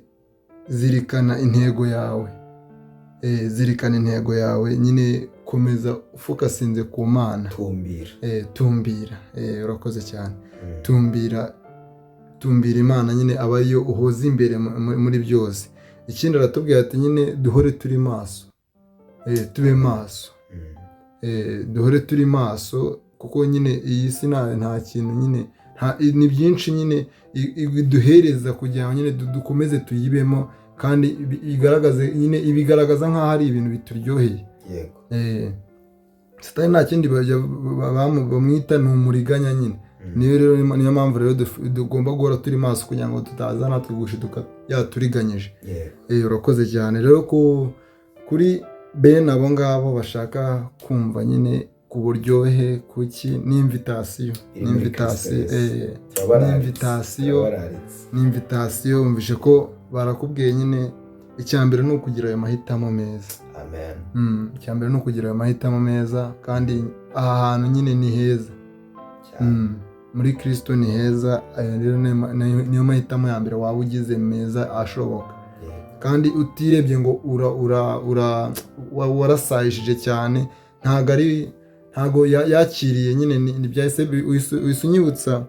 zirikana intego yawe. Zirikana intego yawe nyine, komeza ufocusinze ku Mana. Tumbira. Tumbira. Urakoze cyane. Tumbira, tumbira Imana nyine, aba ariyo uhoza imbere muri byose. Ikindi aratubwira ati nyine duhore turi maso, tube maso. Duhore turi maso, kuko nyine iyi si nta kintu nyine ni byinshi nyine iduhereza kugira ngo nyine dukomeze tuyibemo, kandi igaragaze nyine, ibigaragaza nk'aho ari ibintu bituryoheye. Satani nta kindi bamwita, ni umuriganya nyine. Niyo rero, niyo mpamvu rero tugomba guhora turi maso kugira ngo tutaza natwe gushiduka yaturiganyije. Urakoze cyane rero kuri bene abo ngabo bashaka kumva nyine ku buryohe kuki n'invitation. Iri muri N'invitation. Kristo Yesu. Turabararitse. N'invitation. Turabararitse. N'invitation. Wumvishe ko barakubwiye nyine, icya mbere ni ukugira ayo mahitamo meza. Amen. Icya mbere ni ukugira ayo mahitamo meza, kandi aha hantu nyine ni heza. Cyane. Muri Kristo ni heza. Ayo rero niyo mahitamo ya mbere waba ugize meza ashoboka. Kandi utirebye ngo ura ura ura warasayishije cyane, ntabwo ari ntabwo yakiriye nyine ni byahise uhise unyibutsa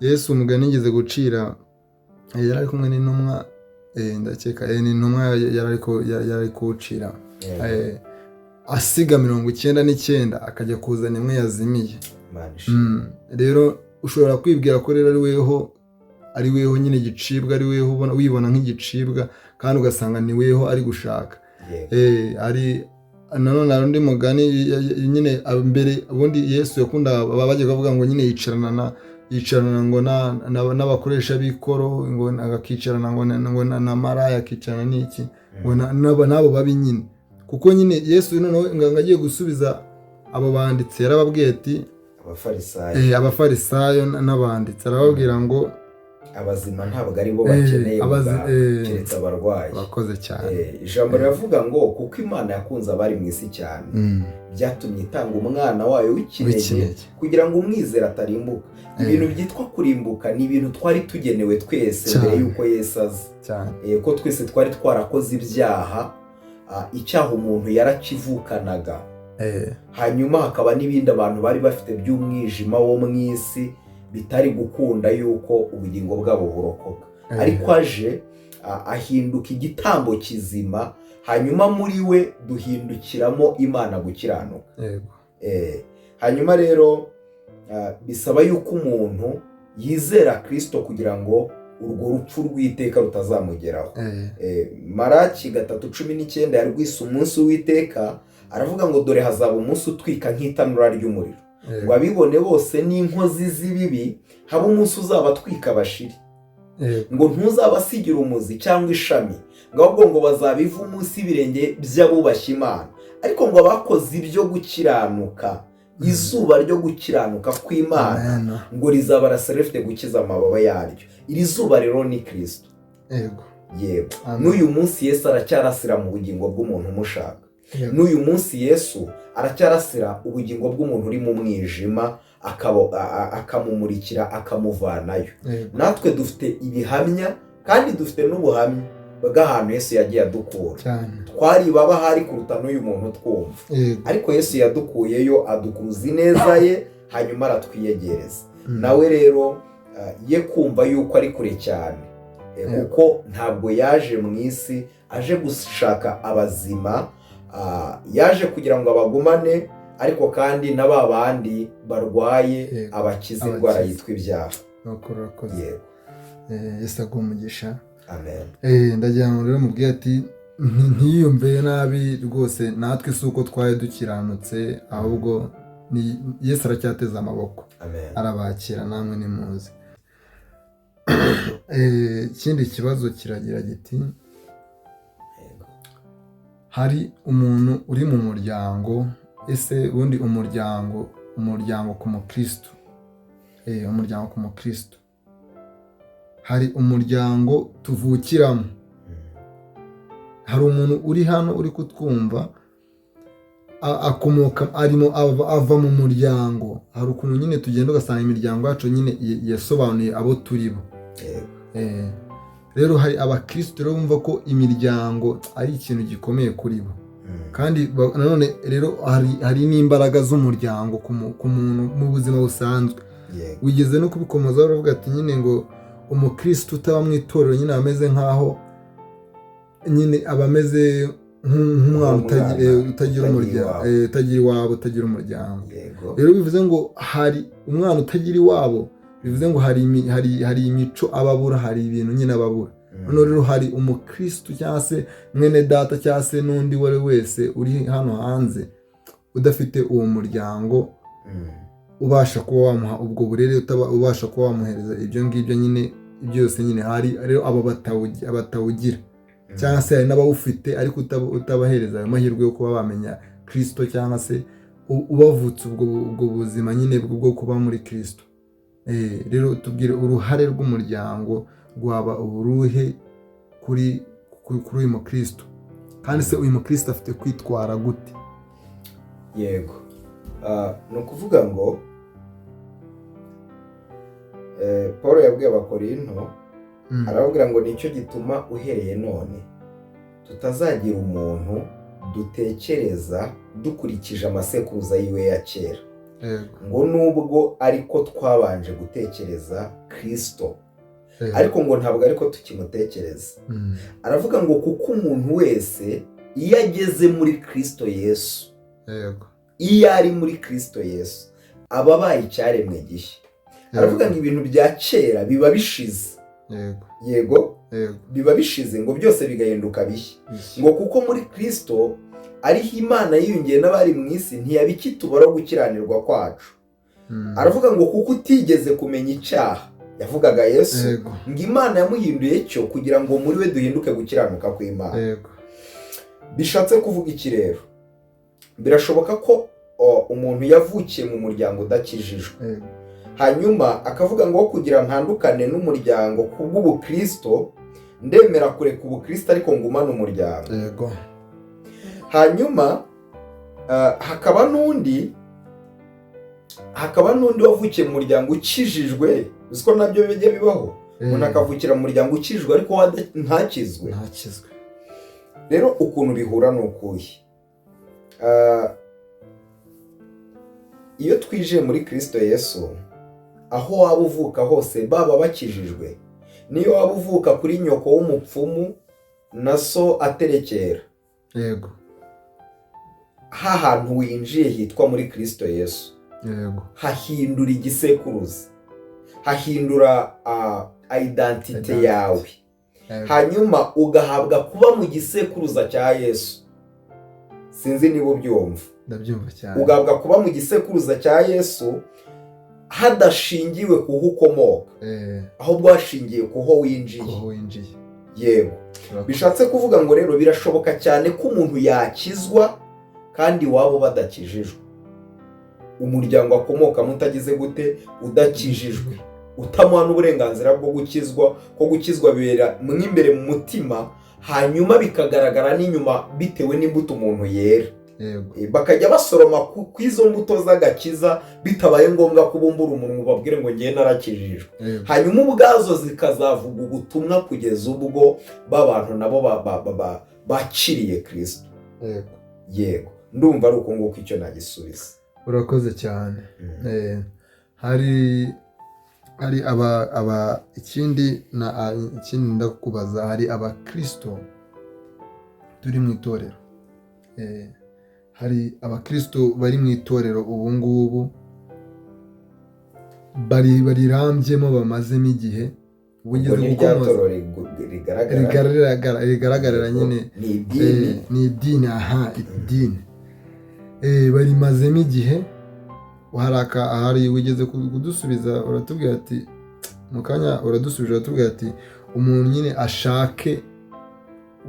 Yesu umugani yigeze gucira, yari ari kumwe n'intumwa. Ndakeka ni intumwa yari kuwucira, asiga 99 akajya kuzana imwe yazimiye. Imana ishimwe. Rero ushobora kwibwira ko rero ari weho nyine igicibwa, ari weho ubona wibona nk'igicibwa, kandi ugasanga ni weho ari gushaka. Ari nanone hari undi mugani nyine mbere ubundi Yesu yakunda bajya bavuga ngo nyine yicarana ngo n'abakoresha b'ikoro, ngo akicarana ngo na maraya, akicarana n'iki ngo n'abo babi nyine, kuko nyine Yesu noneho ngo agiye gusubiza abo banditsi yarababwiye ati Abafarisayo. Abafarisayo n'abanditsi, arababwira ngo Abazima ntabwo ari bo bakeneye muganga, keretse abarwayi. Bakoze cyane. Ijambo riravuga ngo kuko Imana yakunze abari mu isi cyane, byatumye itanga umwana wayo w'ikinege, w'ikinege, kugira ngo umwizera atarimbuka. Ibintu byitwa kurimbuka ni ibintu twari tugenewe twese mbere y'uko Yesu aza. Ko twese twari twarakoze ibyaha, icyaha umuntu yarakivukanaga. Hanyuma hakaba n'ibindi abantu bari bafite by'umwijima wo mu isi bitari gukunda yuko ubugingo bwabo burokoka. Ariko aje ahinduka igitambo kizima, hanyuma muri we duhindukiramo Imana gukiranuka. Hanyuma rero bisaba yuko umuntu yizera Kirisito kugira ngo urwo rupfu rw'iteka rutazamugeraho. Maraki 3:19 yarwise umunsi w'iteka, aravuga ngo dore hazaba umunsi utwika nk'itanura ry'umuriro, ngo abibone bose n'inkozi z'ibibi, habe umunsi uzabatwika bashire, ngo ntuzabasigira umuzi cyangwa ishami, ngo ahubwo ngo bazabiva munsi y'ibirenge by'abubashye Imana. Ariko ngo abakoze ibyo gukiranuka, izuba ryo gukiranuka kw'Imana Amen. ngo rizabarasira rifite gukiza amababa yaryo. Iri zuba rero ni Kirisito. Yego. Amen. N'uyu munsi Yesu aracyarasira mu bugingo bw'umuntu umushaka. N'uyu munsi Yesu aracyarasira ubugingo bw'umuntu uri mu mwijima, akamumurikira, akamuvanayo. Natwe dufite ibihamya kandi dufite n'ubuhamya bw'ahantu Yesu yagiye adukura. Twari baba ahari kuruta n'uyu muntu twumva. Ariko Yesu yadukuyeyo, adukuruza ineza ye, hanyuma aratwiyegereza. Nawe rero ye kumva yuko ari kure cyane, kuko ntabwo yaje mu isi aje gushaka abazima, yaje kugira ngo abagumane, ariko kandi na ba bandi barwaye abakize indwara Abakize. yitwa ibyaha. Nuko urakoze. Yego. Yesu aguhe umugisha. Amen. Ndagira ngo rero mubwire ati ntiyiyumve nabi rwose, natwe si uko twari dukiranutse, ahubwo ni Yesu aracyateze amaboko. Amen. Arabakira, namwe nimuze. Ikindi kibazo kiragira giti: Hari umuntu uri mu muryango, ese ubundi umuryango ku mukristo, umuryango ku mukristo, hari umuryango tuvukiramo. Hari umuntu uri hano uri kutwumva, akomoka arimo ava mu muryango. Hari ukuntu nyine tugenda ugasanga imiryango yacu nyine yasobanuye abo turi bo. Rero hari abakristo rero bumva ko imiryango ari ikintu gikomeye kuri bo. Kandi nanone rero hari n'imbaraga z'umuryango ku muntu mu buzima busanzwe. Wigeze no kubikomozaho, uravuga ati nyine ngo umukristo utaba mu itorero nyine aba ameze nk'aho nyine aba ameze nk'umwana Nk'umwana utagira utagira umuryango, iwabo. Utagira iwabo, utagira umuryango. Rero bivuze ngo hari umwana utagira iwabo, bivuze ngo hari imico aba abura, hari ibintu nyine aba abura. Noneho rero hari umukristo cyangwa se mwene data cyangwa se n'undi uwo ari we wese uri hano hanze udafite uwo muryango ubasha kuba wamuha ubwo burere, ubasha kuba wamuhereza ibyo ngibyo nyine byose nyine. Hari rero abo batawugira, cyangwa se hari n'abawufite ariko utabahereza ayo mahirwe yo kuba bamenya Kirisito, cyangwa se ubavutsa ubwo buzima nyine bwo kuba muri Kirisito. Rero tubwire uruhare rw'umuryango rwaba uburuhe kuri uyu mukristo, kandi se uyu mukristo afite kwitwara gute? Yego. Ni ukuvuga ngo Paul yabwiye Abakorinto, arababwira ngo nicyo gituma uhereye none tutazagira umuntu dutekereza dukurikije amasekuruza yiwe ya kera, ngo nubwo ariko twabanje gutekereza Kirisito. Ariko ngo ntabwo ariko tukimutekereza. Aravuga ngo kuko umuntu wese iyo ageze muri Kristo Yesu, iyo ari muri Kristo Yesu, aba abaye icyaremwe gishya. Aravuga ngo ibintu bya kera biba bishize. Yego, biba bishize, ngo byose bigahinduka bishya. Ngo kuko muri Kristo ariho Imana yiyongeye n'abari mu isi, ntiyabikitubara gukiranirwa kwacu. Aravuga ngo kuko utigeze kumenya icyaha, yavugaga Yesu, ngo Imana yamuhinduye cyo kugira ngo muri we duhinduke gukiranuka kw'Imana. Bishatse kuvuga iki rero? Birashoboka ko umuntu yavukiye mu muryango udakijijwe, hanyuma akavuga ngo kugira ntandukane n'umuryango kubw'ubukristo, ndemera kureka ubukristo ariko ngumane umuryango. Hanyuma hakaba n'undi wavukiye mu muryango ukijijwe, uzi ko nabyo bijya bibaho, umuntu akavukira mu muryango ukijijwe ariko ntakizwe. Rero ukuntu bihura ni ukuhe? Iyo twinjiye muri Kristo Yesu, aho waba uvuka hose baba bakijijwe, niyo waba uvuka kuri nyoko w'umupfumu na so aterekera, yego, hantu winjiye hitwa muri Kristo Yesu, yego, hahindura igisekuruza, hahindura identite yawe, hanyuma ugahabwa kuba mu gisekuruza cya Yesu. Sinzi niba ubyumva. Ndabyumva cyane. Ugahabwa kuba mu gisekuruza cya Yesu hadashingiwe ku ho ukomoka, ahubwo hashingiye ku ho winjiye. Yego, bishatse kuvuga ngo rero birashoboka cyane ko umuntu yakizwa kandi waba badakijijwe, umuryango akomokamo utagize gute, udakijijwe, utamuha n'uburenganzira bwo gukizwa, ko gukizwa bibera mo imbere mu mutima, hanyuma bikagaragara n'inyuma bitewe n'imbuto umuntu yera. Bakajya basoroma ku izo mbuto z'agakiza, bitabaye ngombwa ko bumbura umuntu ubabwire ngo ngiye narakijijwe. Hanyuma ubwazo zikazavuga ubutumwa kugeza ubwo b'abantu nabo bakiriye Kristo. Yego, ndumva ari uko nguko icyo nagisubiza. Urakoze cyane. Hari aba ikindi na ikindi ndakubaza, hari abakristo turi mu itorero, hari abakristo bari mu itorero ubu ngubu barirambyemo, bamazemo igihe, rigaragarira nyine ni idini, aha idini barimazemo igihe. Hari wigeze kudusubiza uratubwira ati mu kanya uradusubije uratubwira ati umuntu nyine ashake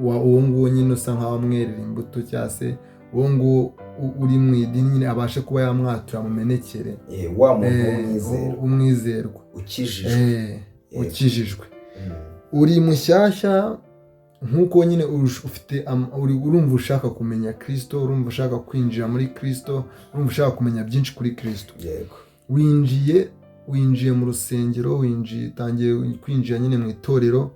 uwo nguwo nyine usa nkaho amwerera imbuto, cyangwa se uwo nguwo uri mu idini nyine abashe kuba yamwatura amumenekere, wa muntu w'umwizerwa ukijijwe, uri mushyashya nk'uko nyine ufite, urumva ushaka kumenya Kristo, urumva ushaka kwinjira muri Kristo, urumva ushaka kumenya byinshi kuri Kristo. Yego, winjiye mu rusengero, utangiye kwinjira nyine mu itorero,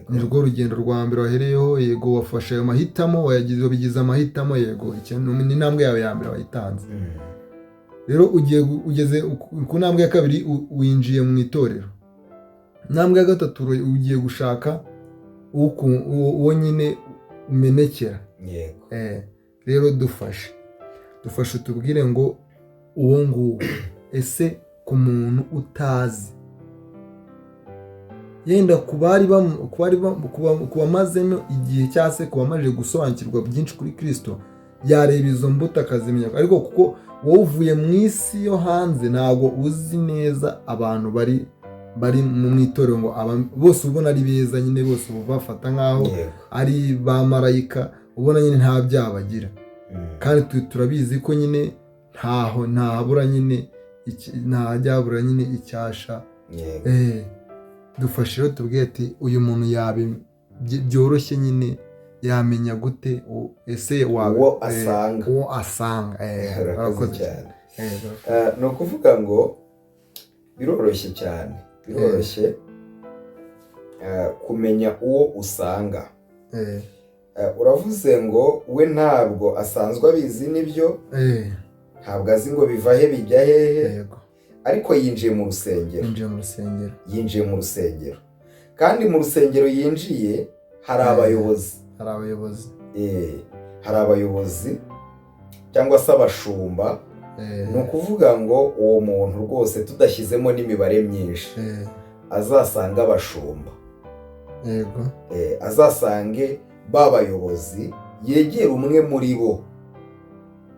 ni rwo rugendo rwa mbere wahereyeho. Yego, wafashe ayo mahitamo, wabigize amahitamo, yego, ni intambwe yawe ya mbere wayitanze. Rero ugeze ku ntambwe ya kabiri, winjiye mu itorero. Intambwe ya gatatu, ugiye gushaka uwo nyine umenekera. Rero dufashe tubwire ngo uwo nguwo ese ku muntu utazi, yenda ku bamazemo igihe cyangwa se ku bamaze gusobanukirwa byinshi kuri Kristo, yareba izo mbuto akazimenya, ariko kuko wowe uvuye mu isi yo hanze ntabwo uzi neza abantu bari mu itorero, ngo bose ubona ari beza nyine, bose bafata nkaho ari ba marayika, ubona nyine nta byaha bagira, kandi turabizi ko nyine ntaho ntahabura nyine ntajyabura nyine icyasha. Dufashe rero tubwire ati uyu muntu byoroshye nyine yamenya gute ese uwo asanga, uwo asanga. Urakoze cyane. Ni ukuvuga ngo biroroshye cyane, biroroshye kumenya uwo usanga. Uravuze ngo we ntabwo asanzwe abizi, nibyo, ntabwo azi ngo biva he bijya hehe, ariko yinjiye mu rusengero, yinjiye mu rusengero. Kandi mu rusengero yinjiye hari abayobozi. Hari abayobozi. Hari abayobozi cyangwa se abashumba. Ni ukuvuga ngo uwo muntu rwose tudashyizemo n'imibare myinshi, azasanga abashumba, azasange ba bayobozi, yegere umwe muri bo,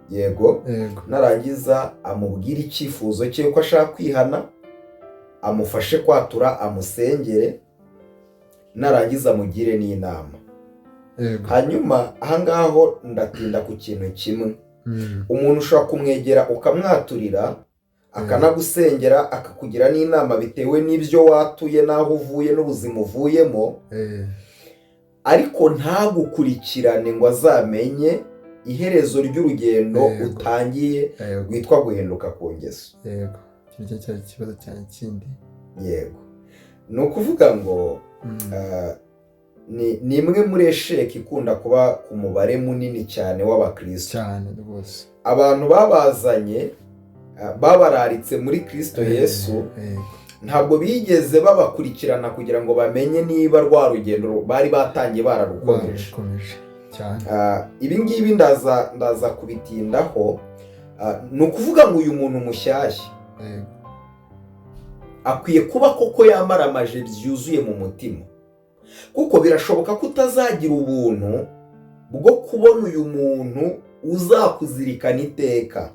yego, narangiza amubwire icyifuzo cye ko ashaka kwihana, amufashe kwatura, amusengere, narangiza amugire n'inama. Hanyuma ahangaho ndatinda ku kintu kimwe. Umuntu ushobora kumwegera ukamwaturira, akanagusengera, akakugira n'inama bitewe n'ibyo watuye n'aho uvuye n'ubuzima uvuyemo, ariko ntagukurikirane ngo azamenye iherezo ry'urugendo utangiye rwitwa guhinduka ku ngeso. Yego, icyo cyari ikibazo cyane kindi. Yego, ni ukuvuga ngo ni imwe muri échec ikunda kuba ku mubare munini cyane w'abakristo. Cyane rwose. Abantu babazanye, babararitse muri Kristo Yesu, ntabwo bigeze babakurikirana kugira ngo bamenye niba rwa rugendo bari batangiye bararukomeje. Bararukomeje cyane. Ibi ngibi ndaza kubitindaho. Ni ukuvuga ngo uyu muntu mushyashya akwiye kuba koko yamaramaje byuzuye mu mutima, kuko birashoboka ko utazagira ubuntu bwo kubona uyu muntu uzakuzirikana iteka.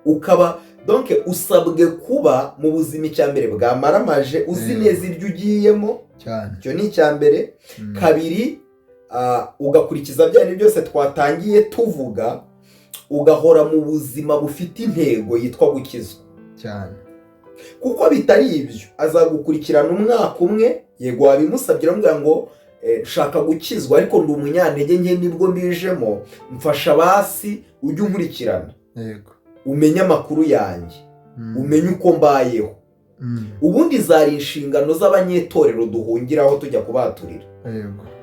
Ukaba donc usabwe kuba mu buzima, icya mbere, bwamaramaje, uzi neza ibyo ugiyemo. Icyo ni icya mbere. Kabiri, ugakurikiza bya bintu byose twatangiye tuvuga, ugahora mu buzima bufite intego yitwa gukizwa. Kuko bitari ibyo, azagukurikirana umwaka umwe, yego wabimusabye, uramubwira ngo shaka gukizwa ariko ndi umunyantege nke, nibwo mbijemo, mfasha basi ujye unkurikirana, umenye amakuru yanjye, umenye uko mbayeho. Ubundi zari inshingano z'abanyetorero duhungiraho tujya kubaturira.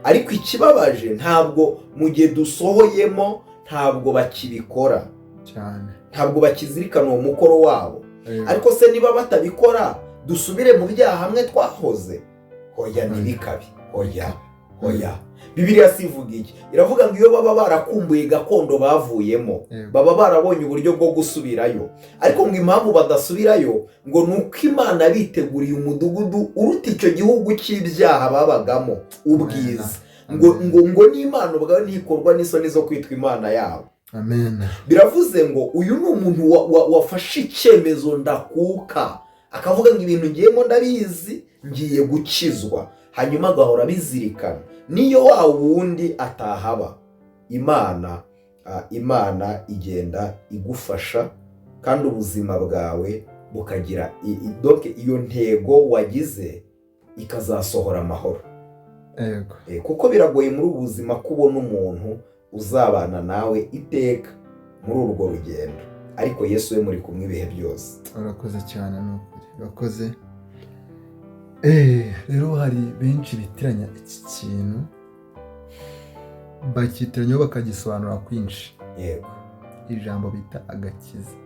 Ariko ikibabaje, ntabwo mu gihe dusohoyemo ntabwo bakibikora. Ntabwo bakizirikana uwo mukoro wabo. Ariko se niba batabikora, dusubire mu byaha hamwe twahoze? Hoya, ntibikabe, hoya, hoya. Bibiliya si ivuga iki? Iravuga ngo iyo baba barakumbuye gakondo bavuyemo, baba barabonye uburyo bwo gusubirayo. Ariko ngo impamvu badasubirayo ngo ni uko Imana biteguriye umudugudu uruta icyo gihugu cy'ibyaha babagamo ubwiza, ngo n'Imana ubwayo ntikorwa n'isoni zo kwitwa Imana yabo. Amen. Biravuze ngo uyu ni umuntu wafashe icyemezo ndakuka, akavuga ngo ibintu ngiyemo ndabizi, ngiye gukizwa, hanyuma agahora abizirikana. Niyo wa wundi atahaba, Imana igenda igufasha kandi ubuzima bwawe bukagira donc iyo ntego wagize ikazasohora amahoro. Kuko biragoye muri ubu buzima kubona umuntu uzabana nawe iteka muri urwo rugendo, ariko Yesu we muri kumwe ibihe byose. Urakoze cyane, ni ukuri urakoze. Rero hari benshi bitiranya iki kintu, bakitiranyaho bakagisobanura kwinshi. Ijambo bita agakiza,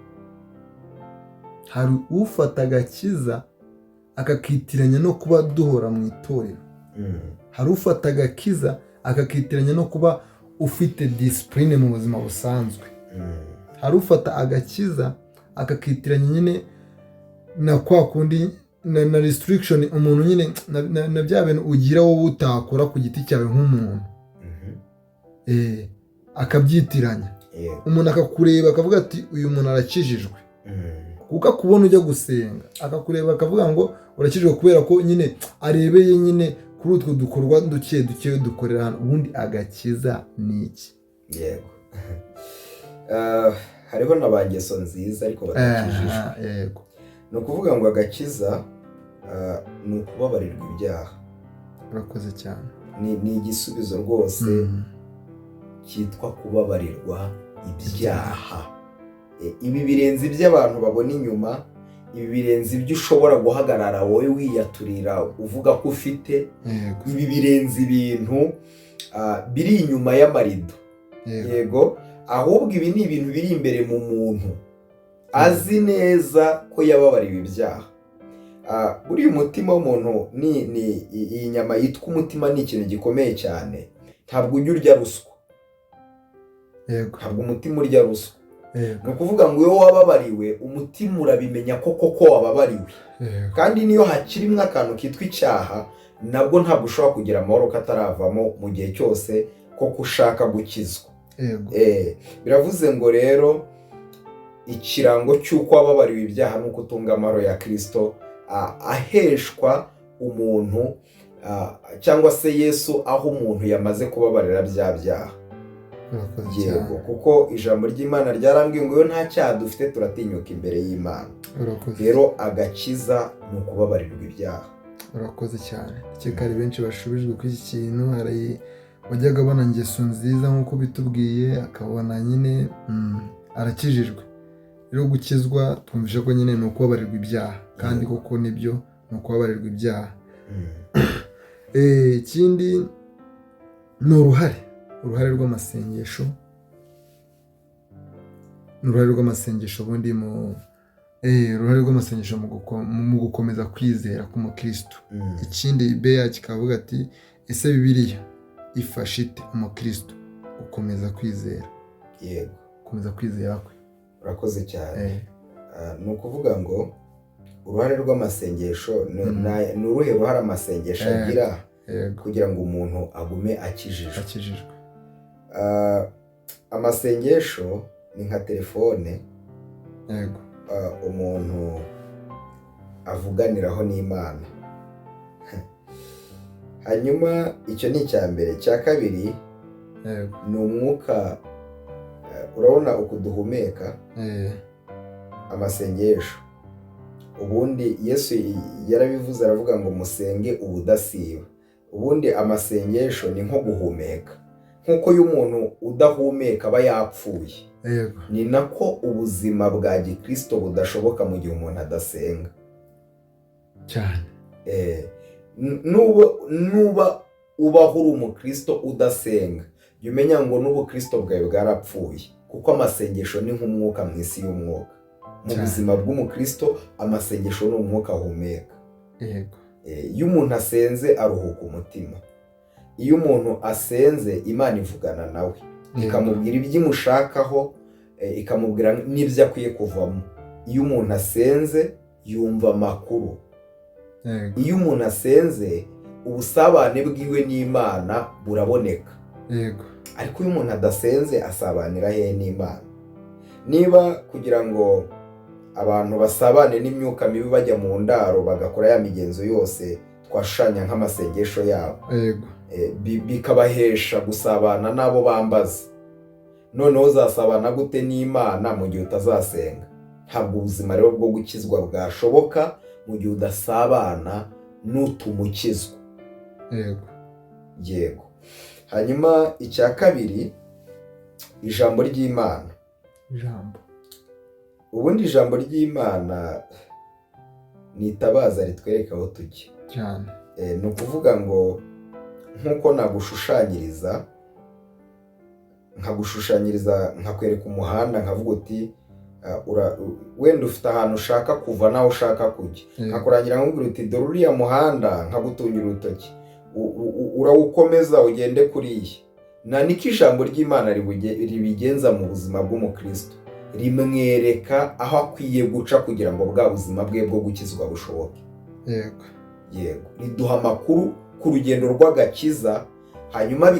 hari ufata agakiza akakitiranya no kuba duhora mu itorero. Hari ufata agakiza akakitiranya no kuba ufite discipline mu buzima busanzwe. Hari ufata agakiza akakitiranya nyine na kwa kundi na restriction umuntu nyine na bya bintu ugira wowe utakora ku giti cyawe nk'umuntu. Akabyitiranya. Umuntu akakureba akavuga ati uyu muntu arakijijwe, kuko akubona ujya gusenga, akakureba akavuga ngo urakijijwe, kubera ko nyine arebeye nyine kuri utwo dukorwa duke duke dukorera hano. Ubundi agakiza ni iki? Yego. Hariho na ba ngeso nziza ariko badakijijwe. Ni ukuvuga ngo agakiza ni ukubabarirwa ibyaha. Urakoze cyane. Ni igisubizo rwose cyitwa kubabarirwa ibyaha. Ibi birenze ibyo abantu babona inyuma, ibi birenze ibyo ushobora guhagarara wowe wiyaturira uvuga ko ufite. Ibi birenze ibintu biri inyuma y'amarido. Yego, ahubwo ibi ni ibintu biri imbere mu muntu, azi neza ko yababariwe ibyaha. Buriya umutima w'umuntu ni iyi nyama yitwa umutima, ni ikintu gikomeye cyane. Ntabwo ujya urya ruswa. Ntabwo umutima urya ruswa. Ni ukuvuga ngo iyo wababariwe, umutima urabimenya ko koko wababariwe. Kandi niyo hakirimo akantu kitwa icyaha, nabwo ntabwo ushobora kugira amahoro kataravamo mu gihe cyose koko ushaka gukizwa. Biravuze ngo rero ikirango cy'uko wababariwe ibyaha ni uko utunga amahoro ya Kirisito, aheshwa umuntu, cyangwa se Yesu aho umuntu yamaze kubabarira bya byaha. Urakoze Yego. cyane. Kuko ijambo ry'Imana ryarambwiye ngo iyo nta cyaha dufite turatinyuka imbere y'Imana. Urakoze. Rero agakiza ni ukubabarirwa ibyaha. Urakoze cyane. Ndakeka hari benshi bashubijwe kuri iki kintu. Hari wajyaga abona ingeso nziza nk'uko bitubwiye, akabona nyine arakijijwe. Rero gukizwa twumvishe ko nyine ni ukubabarirwa ibyaha, kandi koko nibyo, ni ukubabarirwa ibyaha. Ikindi ni uruhare rw'amasengesho, ni uruhare rw'amasengesho ubundi mu uruhare rw'amasengesho mu gukomeza kwizera k'umukristo. Ikindi beya kikavuga ati: ese Bibiliya ifasha ite umukristo gukomeza kwizera? Gukomeza kwizera kwe. Urakoze cyane. Ni ukuvuga ngo uruhare rw'amasengesho ni uruhe ruhare amasengesho agira kugira ngo umuntu agume akijijwe? Akijijwe. Amasengesho ni nka telefone umuntu avuganiraho n'Imana. Hanyuma icyo ni icya mbere. Icya kabiri ni umwuka. Urabona uku duhumeka, amasengesho ubundi Yesu yarabivuze, aravuga ngo musenge ubudasiba. Ubundi amasengesho ni nko guhumeka. Nk'uko iyo umuntu udahumeka aba yapfuye, ni nako ubuzima bwa gikristo budashoboka mu gihe umuntu adasenga. Cyane. Nuba ubaho uri umukristo udasenga, jya umenya ngo n'ubukristo bwawe bwarapfuye, kuko amasengesho ni nk'umwuka mu isi y'umwuka. Mu buzima bw'umukristo, amasengesho ni umwuka ahumeka. Iyo umuntu asenze aruhuka umutima. Iyo umuntu asenze, Imana ivugana nawe, ikamubwira ibyo imushakaho, ikamubwira n'ibyo akwiye kuvamo. Iyo umuntu asenze yumva amakuru. Iyo umuntu asenze, ubusabane bwiwe n'Imana buraboneka. Ariko iyo umuntu adasenze, asabanira hehe n'Imana? Niba kugira ngo abantu basabane n'imyuka mibi bajya mu ndaro bagakora ya migenzo yose twashushanya nk'amasengesho yabo, bikabahesha gusabana n'abo bambaza, noneho uzasabana gute n'Imana mu gihe utazasenga? Ntabwo ubuzima rero bwo gukizwa bwashoboka mu gihe udasabana n'utumukizwa. Yego. Hanyuma icya kabiri, ijambo ry'Imana. Ijambo. Ubundi ijambo ry'Imana ni itabaza ritwereka aho tujya. Ni ukuvuga ngo nk'uko nagushushanyiriza, nkagushushanyiriza, nkakwereka umuhanda, nkavuga uti wenda ufite ahantu ushaka kuva n'aho ushaka kujya, nkakurangira nkubwira uti dore uriya muhanda, nkagutungira urutoki, urawukomeza ugende kuriya. Na niko ijambo ry'Imana ribigenza mu buzima bw'umukristo, rimwereka aho akwiye guca kugira ngo bwa buzima bwe bwo gukizwa bushoboke. Yego, riduha amakuru ku rugendo rw'agakiza, hanyuma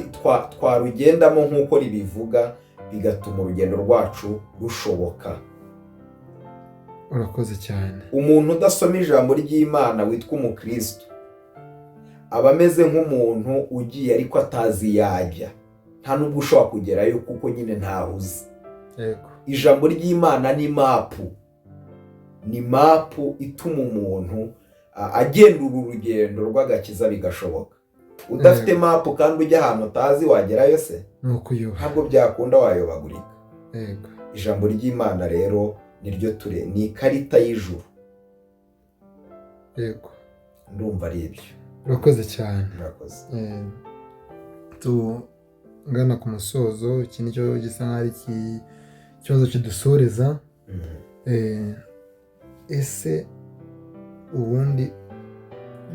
twarugendamo nk'uko ribivuga, bigatuma urugendo rwacu rushoboka. Urakoze cyane. Umuntu udasoma ijambo ry'Imana witwa umukristo aba ameze nk'umuntu ugiye ariko atazi yajya, nta n'ubwo ushobora kugerayo kuko nyine ntahuze. Ijambo ry'Imana ni mapu, ni mapu ituma umuntu agenda uru rugendo rw'agakiza bigashoboka. Udafite mapu kandi ujya ahantu utazi, wagerayo se? Ni ukuyoba. Ntabwo byakunda, wayobagurika. Ijambo ry'Imana rero niryo ture, ni ikarita y'ijuru. Ndumva ari ibyo. Urakoze cyane. Murakoze. Tugana ku musozo, iki nicyo gisa nk'aho ari ikibazo kidusoreza. Ese Ubundi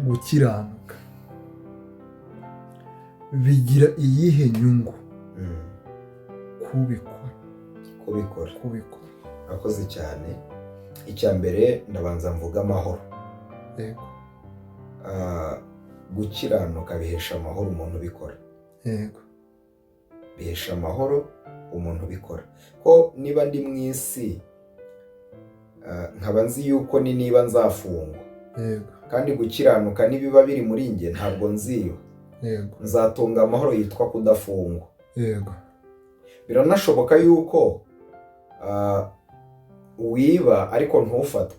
gukiranuka bigira iyihe nyungu kubikora? Kubikora? Kubikora. Urakoze cyane. Icya mbere, ndabanza mvuga amahoro. Gukiranuka bihesha amahoro umuntu ubikora. Bihesha amahoro umuntu ubikora, ko niba ndi mu isi, nkaba nzi yuko ni niba nzafungwa, kandi gukiranuka nibiba biri muri njye, ntabwo nziba, nzatunga amahoro yitwa kudafungwa. Biranashoboka yuko wiba ariko ntufatwe.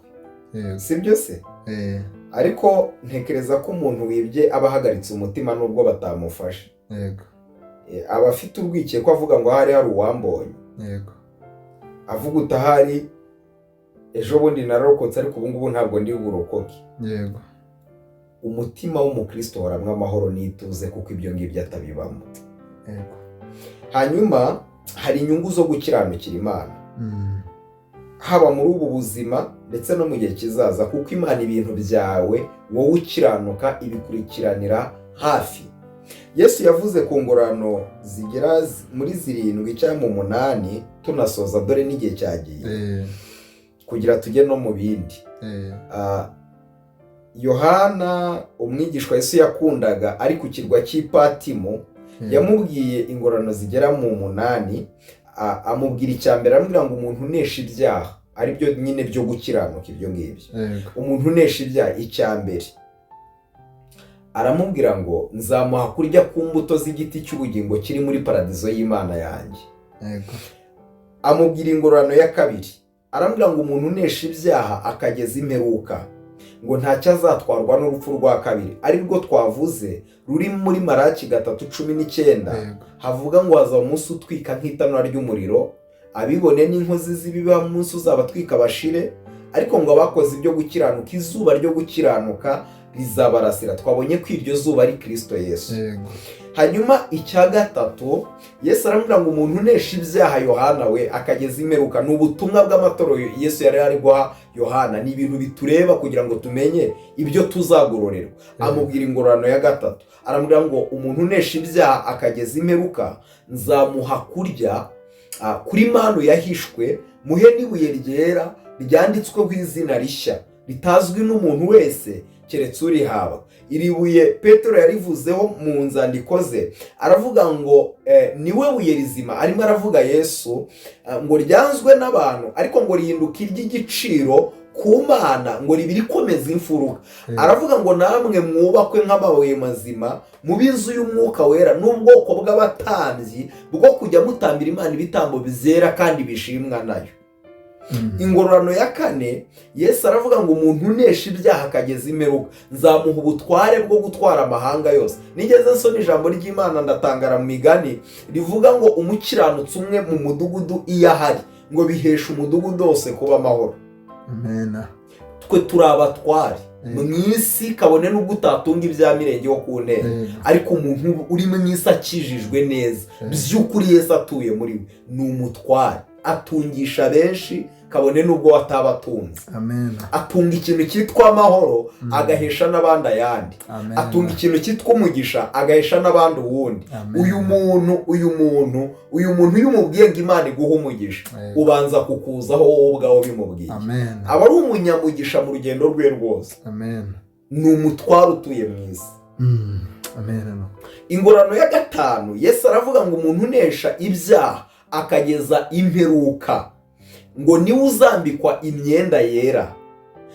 Sibyo se? Eh. Ariko ntekereza ko umuntu wibye aba ahagaritse umutima nubwo batamufashe. Aba afite urwikekwe, avuga ngo ahari hari uwambonye, avuga utahari ejo bundi nararokotse, ariko ubu ngubu ntabwo ndi burokoke. Umutima w'umukristo uhoramwo amahoro n'ituze, kuko ibyo ngibyo atabibamo. Hanyuma hari inyungu zo gukiranukira Imana, haba muri ubu buzima ndetse no mu gihe kizaza, kuko Imana ibintu byawe wowe ukiranuka ibikurikiranira hafi. Yesu yavuze ku ngororano zigera muri zirindwi cyangwa mu munani. Tunasoza, dore n'igihe cyagiye, kugira tujye no mu bindi. Yohana, umwigishwa Yesu yakundaga, ari ku kirwa cy'Ipatimo, yamubwiye ingororano zigera mu munani. Amubwira icya mbere, aramubwira ngo umuntu unesha ibyaha, aribyo nyine byo gukiranuka ibyo ngibyo, umuntu unesha ibyaha, icya mbere aramubwira ngo nzamuha kurya ku mbuto z'igiti cy'ubugingo kiri muri paradizo y'Imana yanjye. Amubwira ingororano ya kabiri, aramubwira ngo umuntu unesha ibyaha akageza imperuka, ngo ntacyo azatwarwa n'urupfu rwa kabiri, ari rwo twavuze ruri muri Maraki 3:19, havuga ngo hazaba umunsi utwika nk'itanura ry'umuriro, abibone n'inkozi z'ibibi umunsi uzabatwika bashire, ariko ngo abakoze ibyo gukiranuka, izuba ryo gukiranuka rizabarasira. Twabonye ko iryo zuba ari Kirisito Yesu. Hanyuma icya gatatu, Yesu aramubwira ngo umuntu unesha ibyaha, Yohana we, akageza imperuka. Ni ubutumwa bw'amatorero Yesu yari ari guha Yohana, ni ibintu bitureba kugira ngo tumenye ibyo tuzagororerwa. Amubwira ingororano ya gatatu, aramubwira ngo umuntu unesha ibyaha akageza imperuka, nzamuha kurya kuri manu yahishwe, muhe n'ibuye ryera ryanditsweho izina rishya ritazwi n'umuntu wese keretse urihawe. Iri buye Petero yarivuzeho mu nzandiko ze, aravuga ngo niwe buye rizima, arimo aravuga Yesu, ngo ryanzwe n'abantu ariko ngo rihinduka iry'igiciro ku Mana, ngo ribe rikomeza imfuruka. Aravuga ngo namwe mwubakwe nk'amabuye mazima mu b'inzu y'umwuka wera, n'ubwoko bw'abatambyi bwo kujya mutambira Imana ibitambo byera kandi bishimwa nayo. Ingororano ya kane, Yesu aravuga ngo umuntu unesha ibyaha akageza imperuka, nzamuha ubutware bwo gutwara amahanga yose. Nigeze nsoma ijambo ry'Imana ndatangara, mu Migani rivuga ngo umukiranutsi umwe mu mudugudu iyo ahari, ngo bihesha umudugudu wose kuba amahoro. Amena. Twe turi abatware mu isi, kabone n'ubwo utatunga ibya mirenge wo ku ntebe, ariko umuntu uri mu isi akijijwe neza by'ukuri, Yesu atuye muri we, ni umutware, atungisha benshi kabone n'ubwo ataba atunze. Amen. Atunga ikintu cyitwa amahoro, agahesha n'abandi ayandi. Amen. Atunga ikintu cyitwa umugisha, agahesha n'abandi uwundi. Amen. Uyu muntu iyo umubwiye ngo Imana iguhe umugisha, ubanza kukuzaho wowe ubwawe bimubwiye. Amen. Aba ari umunyamugisha mu rugendo rwe rwose. Amen. Ni umutware utuye mu isi. Amen. Ingororano ya gatanu, Yesu aravuga ngo umuntu unesha ibyaha akageza imperuka, ngo niwe uzambikwa imyenda yera,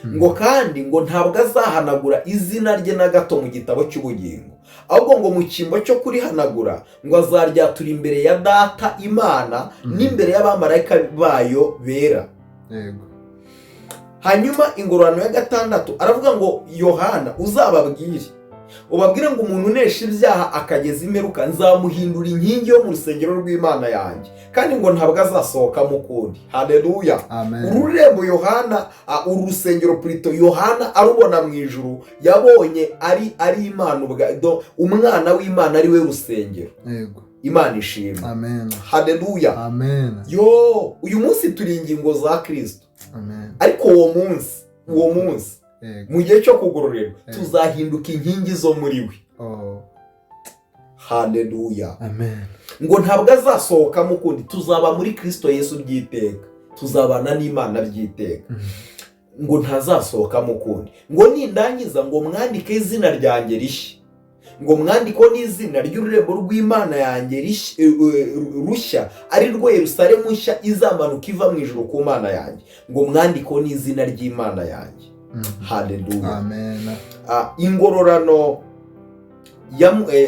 ngo kandi ngo ntabwo azahanagura izina rye na gato mu gitabo cy'ubugingo, ahubwo ngo mu cyimbo cyo kurihanagura, ngo azaryatura imbere ya Data Imana n'imbere y'abamarayika bayo bera. Hanyuma ingororano ya gatandatu, aravuga ngo Yohana uzababwire, ubabwire ngo umuntu unesha ibyaha akageza imperuka, nzamuhindura inkingi yo mu rusengero rw'Imana yanjye, kandi ngo ntabwo azasohokamo ukundi. Haleluya! Amen. Uru rurembo Yohana, uru rusengero purito, Yohana arubona mu ijuru, yabonye ari Imana Umwana w'Imana ari we rusengero. Imana ishimwe! Amen. Haleluya! Amen. Yo, uyu munsi turi ingingo za Kirisito, Amen. ariko uwo munsi Mu gihe cyo kugororerwa tuzahinduka inkingi zo muri we. Haleluya. Amen. Ngo ntabwo azasohokamo ukundi, tuzaba muri Kristo Yesu by'iteka, tuzabana n'Imana by'iteka. Ngo ntazasohokamo ukundi. Ngo nindangiza ngo mwandike izina ryanjye rishya, ngo mwandiko n'izina ry'ururembo rw'Imana yanjye rushya, ari rwo Yerusalemu nshya izamanuka iva mu ijuru ku Mana yanjye, ngo mwandiko n'izina ry'Imana yanjye. Haleluya. Amen. Ingororano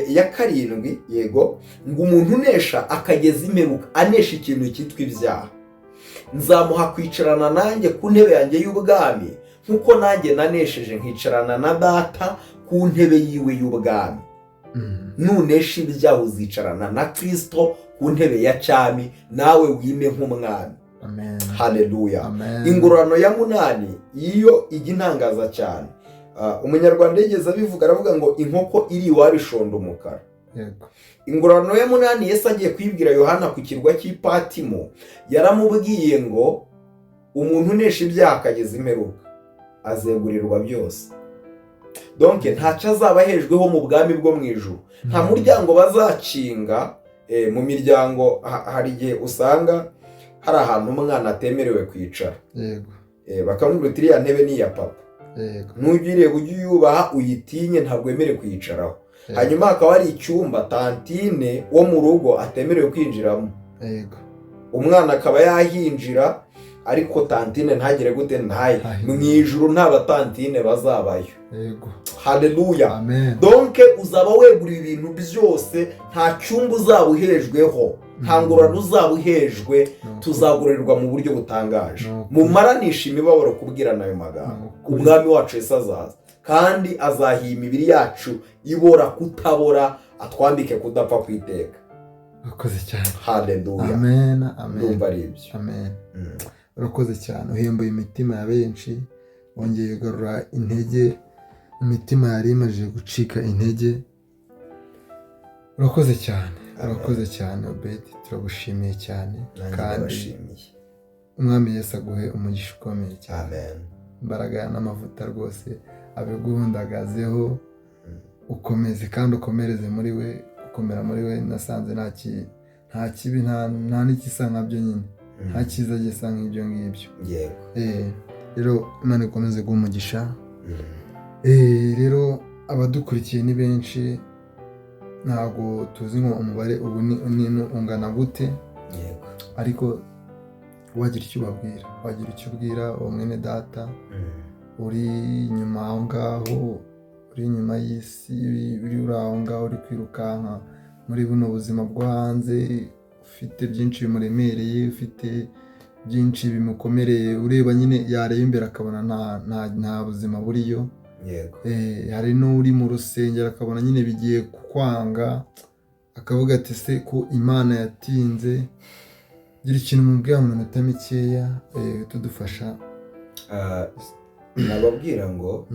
ya karindwi, yego, ngo umuntu unesha akageza imperuka, anesha ikintu cyitwa ibyaha, nzamuha kwicarana nanjye ku ntebe yanjye y'ubwami, nk'uko nanjye nanesheje nkicarana na Data ku ntebe yiwe y'ubwami. Nunesha ibyaha uzicarana na Kristo ku ntebe ya cyami, nawe wime nk'umwami. Amen. Haleluya. Amen. Ingororano ya munani iyo ijya intangaza cyane. Umunyarwanda yigeze abivuga, aravuga ngo inkoko iri iwabo ishonda umukara. Ingororano ya munani Yesu agiye kuyibwira Yohana ku kirwa cy'Ipatimo, yaramubwiye ngo umuntu unesha ibyaha akageza imperuka azegurirwa byose. Donc ntacyo azaba ahejweho mu bwami bwo mu ijuru. Nta muryango bazakinga. Mu miryango hari igihe usanga hari ahantu umwana atemerewe kwicara. Bakamubwira uti iriya ntebe ni iya papa. Nujya uyireba ujye uyubaha, uyitinye, ntabwo wemerewe kuyicaraho. Hanyuma hakaba hari icyumba tantine wo mu rugo atemerewe kwinjiramo. Umwana akaba yahinjira, ariko tantine ntagire gute? Ntaye. Ntahinjire. Mu ijuru nta batantine bazabayo. Haleluya. Amen. Donc uzaba weguriwe ibintu byose, nta cyumba uzaba uhejweho, nta ngororano uzaba uhejwe. Tuzagororerwa mu buryo butangaje. Mumaranisha imibabaro kubwirana ayo magambo. Umwami wacu Yesu azaza, kandi azahiye imibiri yacu ibora kutabora, atwambike kudapfa ku iteka. Urakoze cyane. Haleluya. Amen, amen. Ndumva ari ibyo. Amen. Urakoze cyane, uhembuye imitima ya benshi, wongeye ugarura intege imitima yari imaze gucika intege. Urakoze cyane, urakoze cyane Obedi, turagushimiye cyane. Nanjye kandi ndabashimiye. Umwami Yesu aguhe umugisha ukomeye cyane. Amen. Imbaraga n'amavuta rwose abiguhundagazeho, ukomeze kandi ukomereze muri we. Gukomera muri we nasanze nta kibi, nta n'igisa nkabyo nyine, nta cyiza gisa nk'ibyo ngibyo. Rero Imana ikomeze guha umugisha. Rero abadukurikiye ni benshi, ntabwo tuzi ngo umubare ubu ni ungana gute. Ariko wagira icyo ubabwira, wagira icyo ubwira uwo mwene data uri inyuma aho ngaho, uri inyuma y'isi, uri aho ngaho, uri kwirukanka muri buno buzima bwo hanze, ufite byinshi bimuremereye, ufite byinshi bimukomereye, ureba nyine yareba imbere akabona nta buzima buriyo. Hari n'uri mu rusengero akabona nyine bigiye kwanga, akavuga ati se ko Imana yatinze. Gira ikintu mubwira mu minota mikeya, tudufasha. Nababwira ngo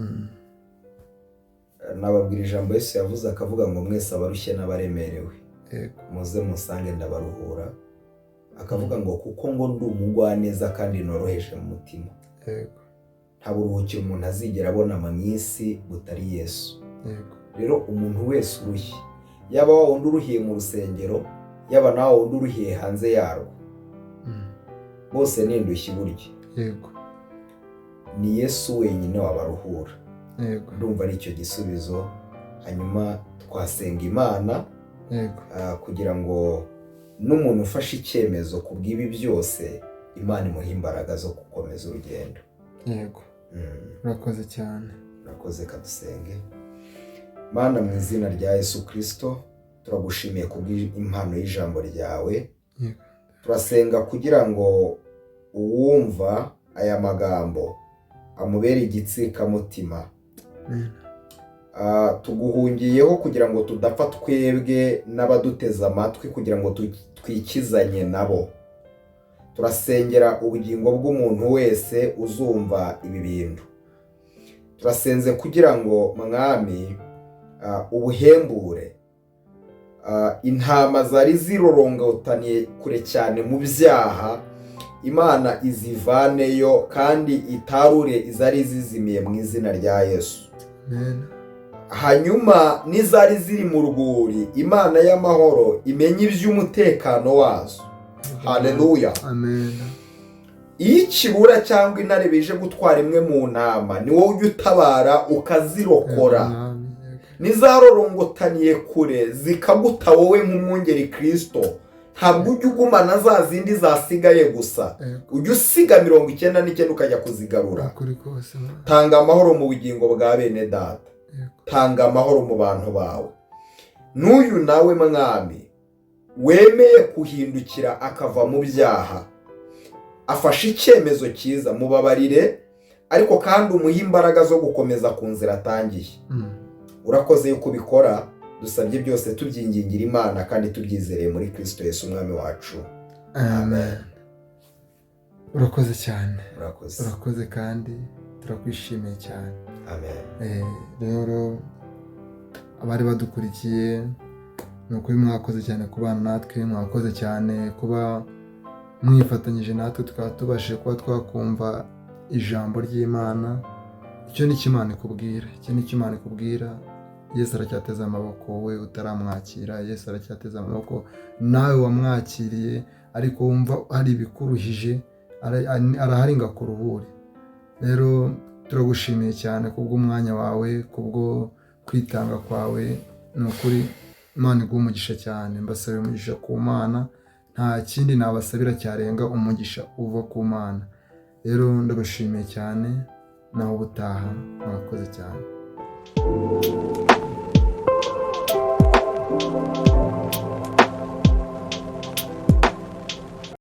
nababwira ijambo Yesu yavuze, akavuga ngo mwese abarushye n'abaremerewe muze musange ndabaruhura. Akavuga ngo kuko ngo ndi umugwaneza kandi noroheje mu mutima. Nta buruhukiro umuntu azigera abona mu isi butari Yesu. Rero umuntu wese urushye, yaba wa wundi uruhiye mu rusengero, yaba na wa wundi uruhiye hanze yarwo, bose ni indushyi burya. Ni Yesu wenyine wabaruhura. Ndumva ari icyo gisubizo. Hanyuma twasenga Imana kugira ngo n'umuntu ufashe icyemezo ku bw'ibi byose, Imana imuhe imbaraga zo gukomeza urugendo. Urakoze cyane. Urakoze, kadusenge. Mana, mu izina rya Yesu Kirisito, turagushimiye kubw'impano y'ijambo ryawe. Turasenga kugira ngo uwumva aya magambo amubere igitsikamutima. Amen. Tuguhungiyeho kugira ngo tudapfa twebwe n'abaduteze amatwi, kugira ngo twikizanye nabo. Turasengera ubugingo bw'umuntu wese uzumva ibi bintu. Turasenze kugira ngo Mwami, ubuhembure intama zari zirorongotaniye kure cyane mu byaha. Imana izivaneyo kandi itarure izari zizimiye mu izina rya Yesu. Amen. Hanyuma n'izari ziri mu rwuri, Imana y'amahoro imenye iby'umutekano wazo. Haleluya. Amen. Iyo ikibura cyangwa intare bije gutwara imwe mu ntama, ni wowe ujya utabara ukazirokora. Yego, Mwami. Yego. N'izarorongotaniye kure zikaguta wowe nk'umwungeri Kristo, ntabwo ujya ugumana za zindi zasigaye gusa, Yego. ujya usiga 99 ukajya kuzigarura. Ukuri kose, Mwami. Tanga amahoro mu bugingo bwa bene data. Yego. Tanga amahoro mu bantu bawe. N'uyu nawe Mwami wemeye kuhindukira akava mu byaha, afashe icyemezo cyiza, mubabarire, ariko kandi umuhe imbaraga zo gukomeza ku nzira atangiye. Urakoze yuko ubikora. Dusabye byose tubyingingira Imana kandi tubyizereye muri Kristo Yesu Umwami wacu. Amen. Urakoze cyane. Urakoze. Urakoze kandi turakwishimiye cyane. Amen. Rero abari badukurikiye, ni ukuri mwakoze cyane kubana natwe, mwakoze cyane kuba mwifatanyije natwe, tukaba tubashije kuba twakumva ijambo ry'Imana. Icyo ni cyo Imana ikubwira, icyo ni cyo Imana ikubwira. Yesu aracyateze amaboko wowe utaramwakira. Yesu aracyateze amaboko nawe wamwakiriye ariko wumva hari ibikuruhije, arahari ngo akuruhure. Rero turagushimiye cyane kubw'umwanya wawe, kubwo kwitanga kwawe. Ni ukuri Imana iguhe umugisha cyane. Mbasabira umugisha ku Mana, nta kindi nabasabira cyarenga umugisha uva ku Mana. Rero ndabashimiye cyane, naho ubutaha, murakoze cyane.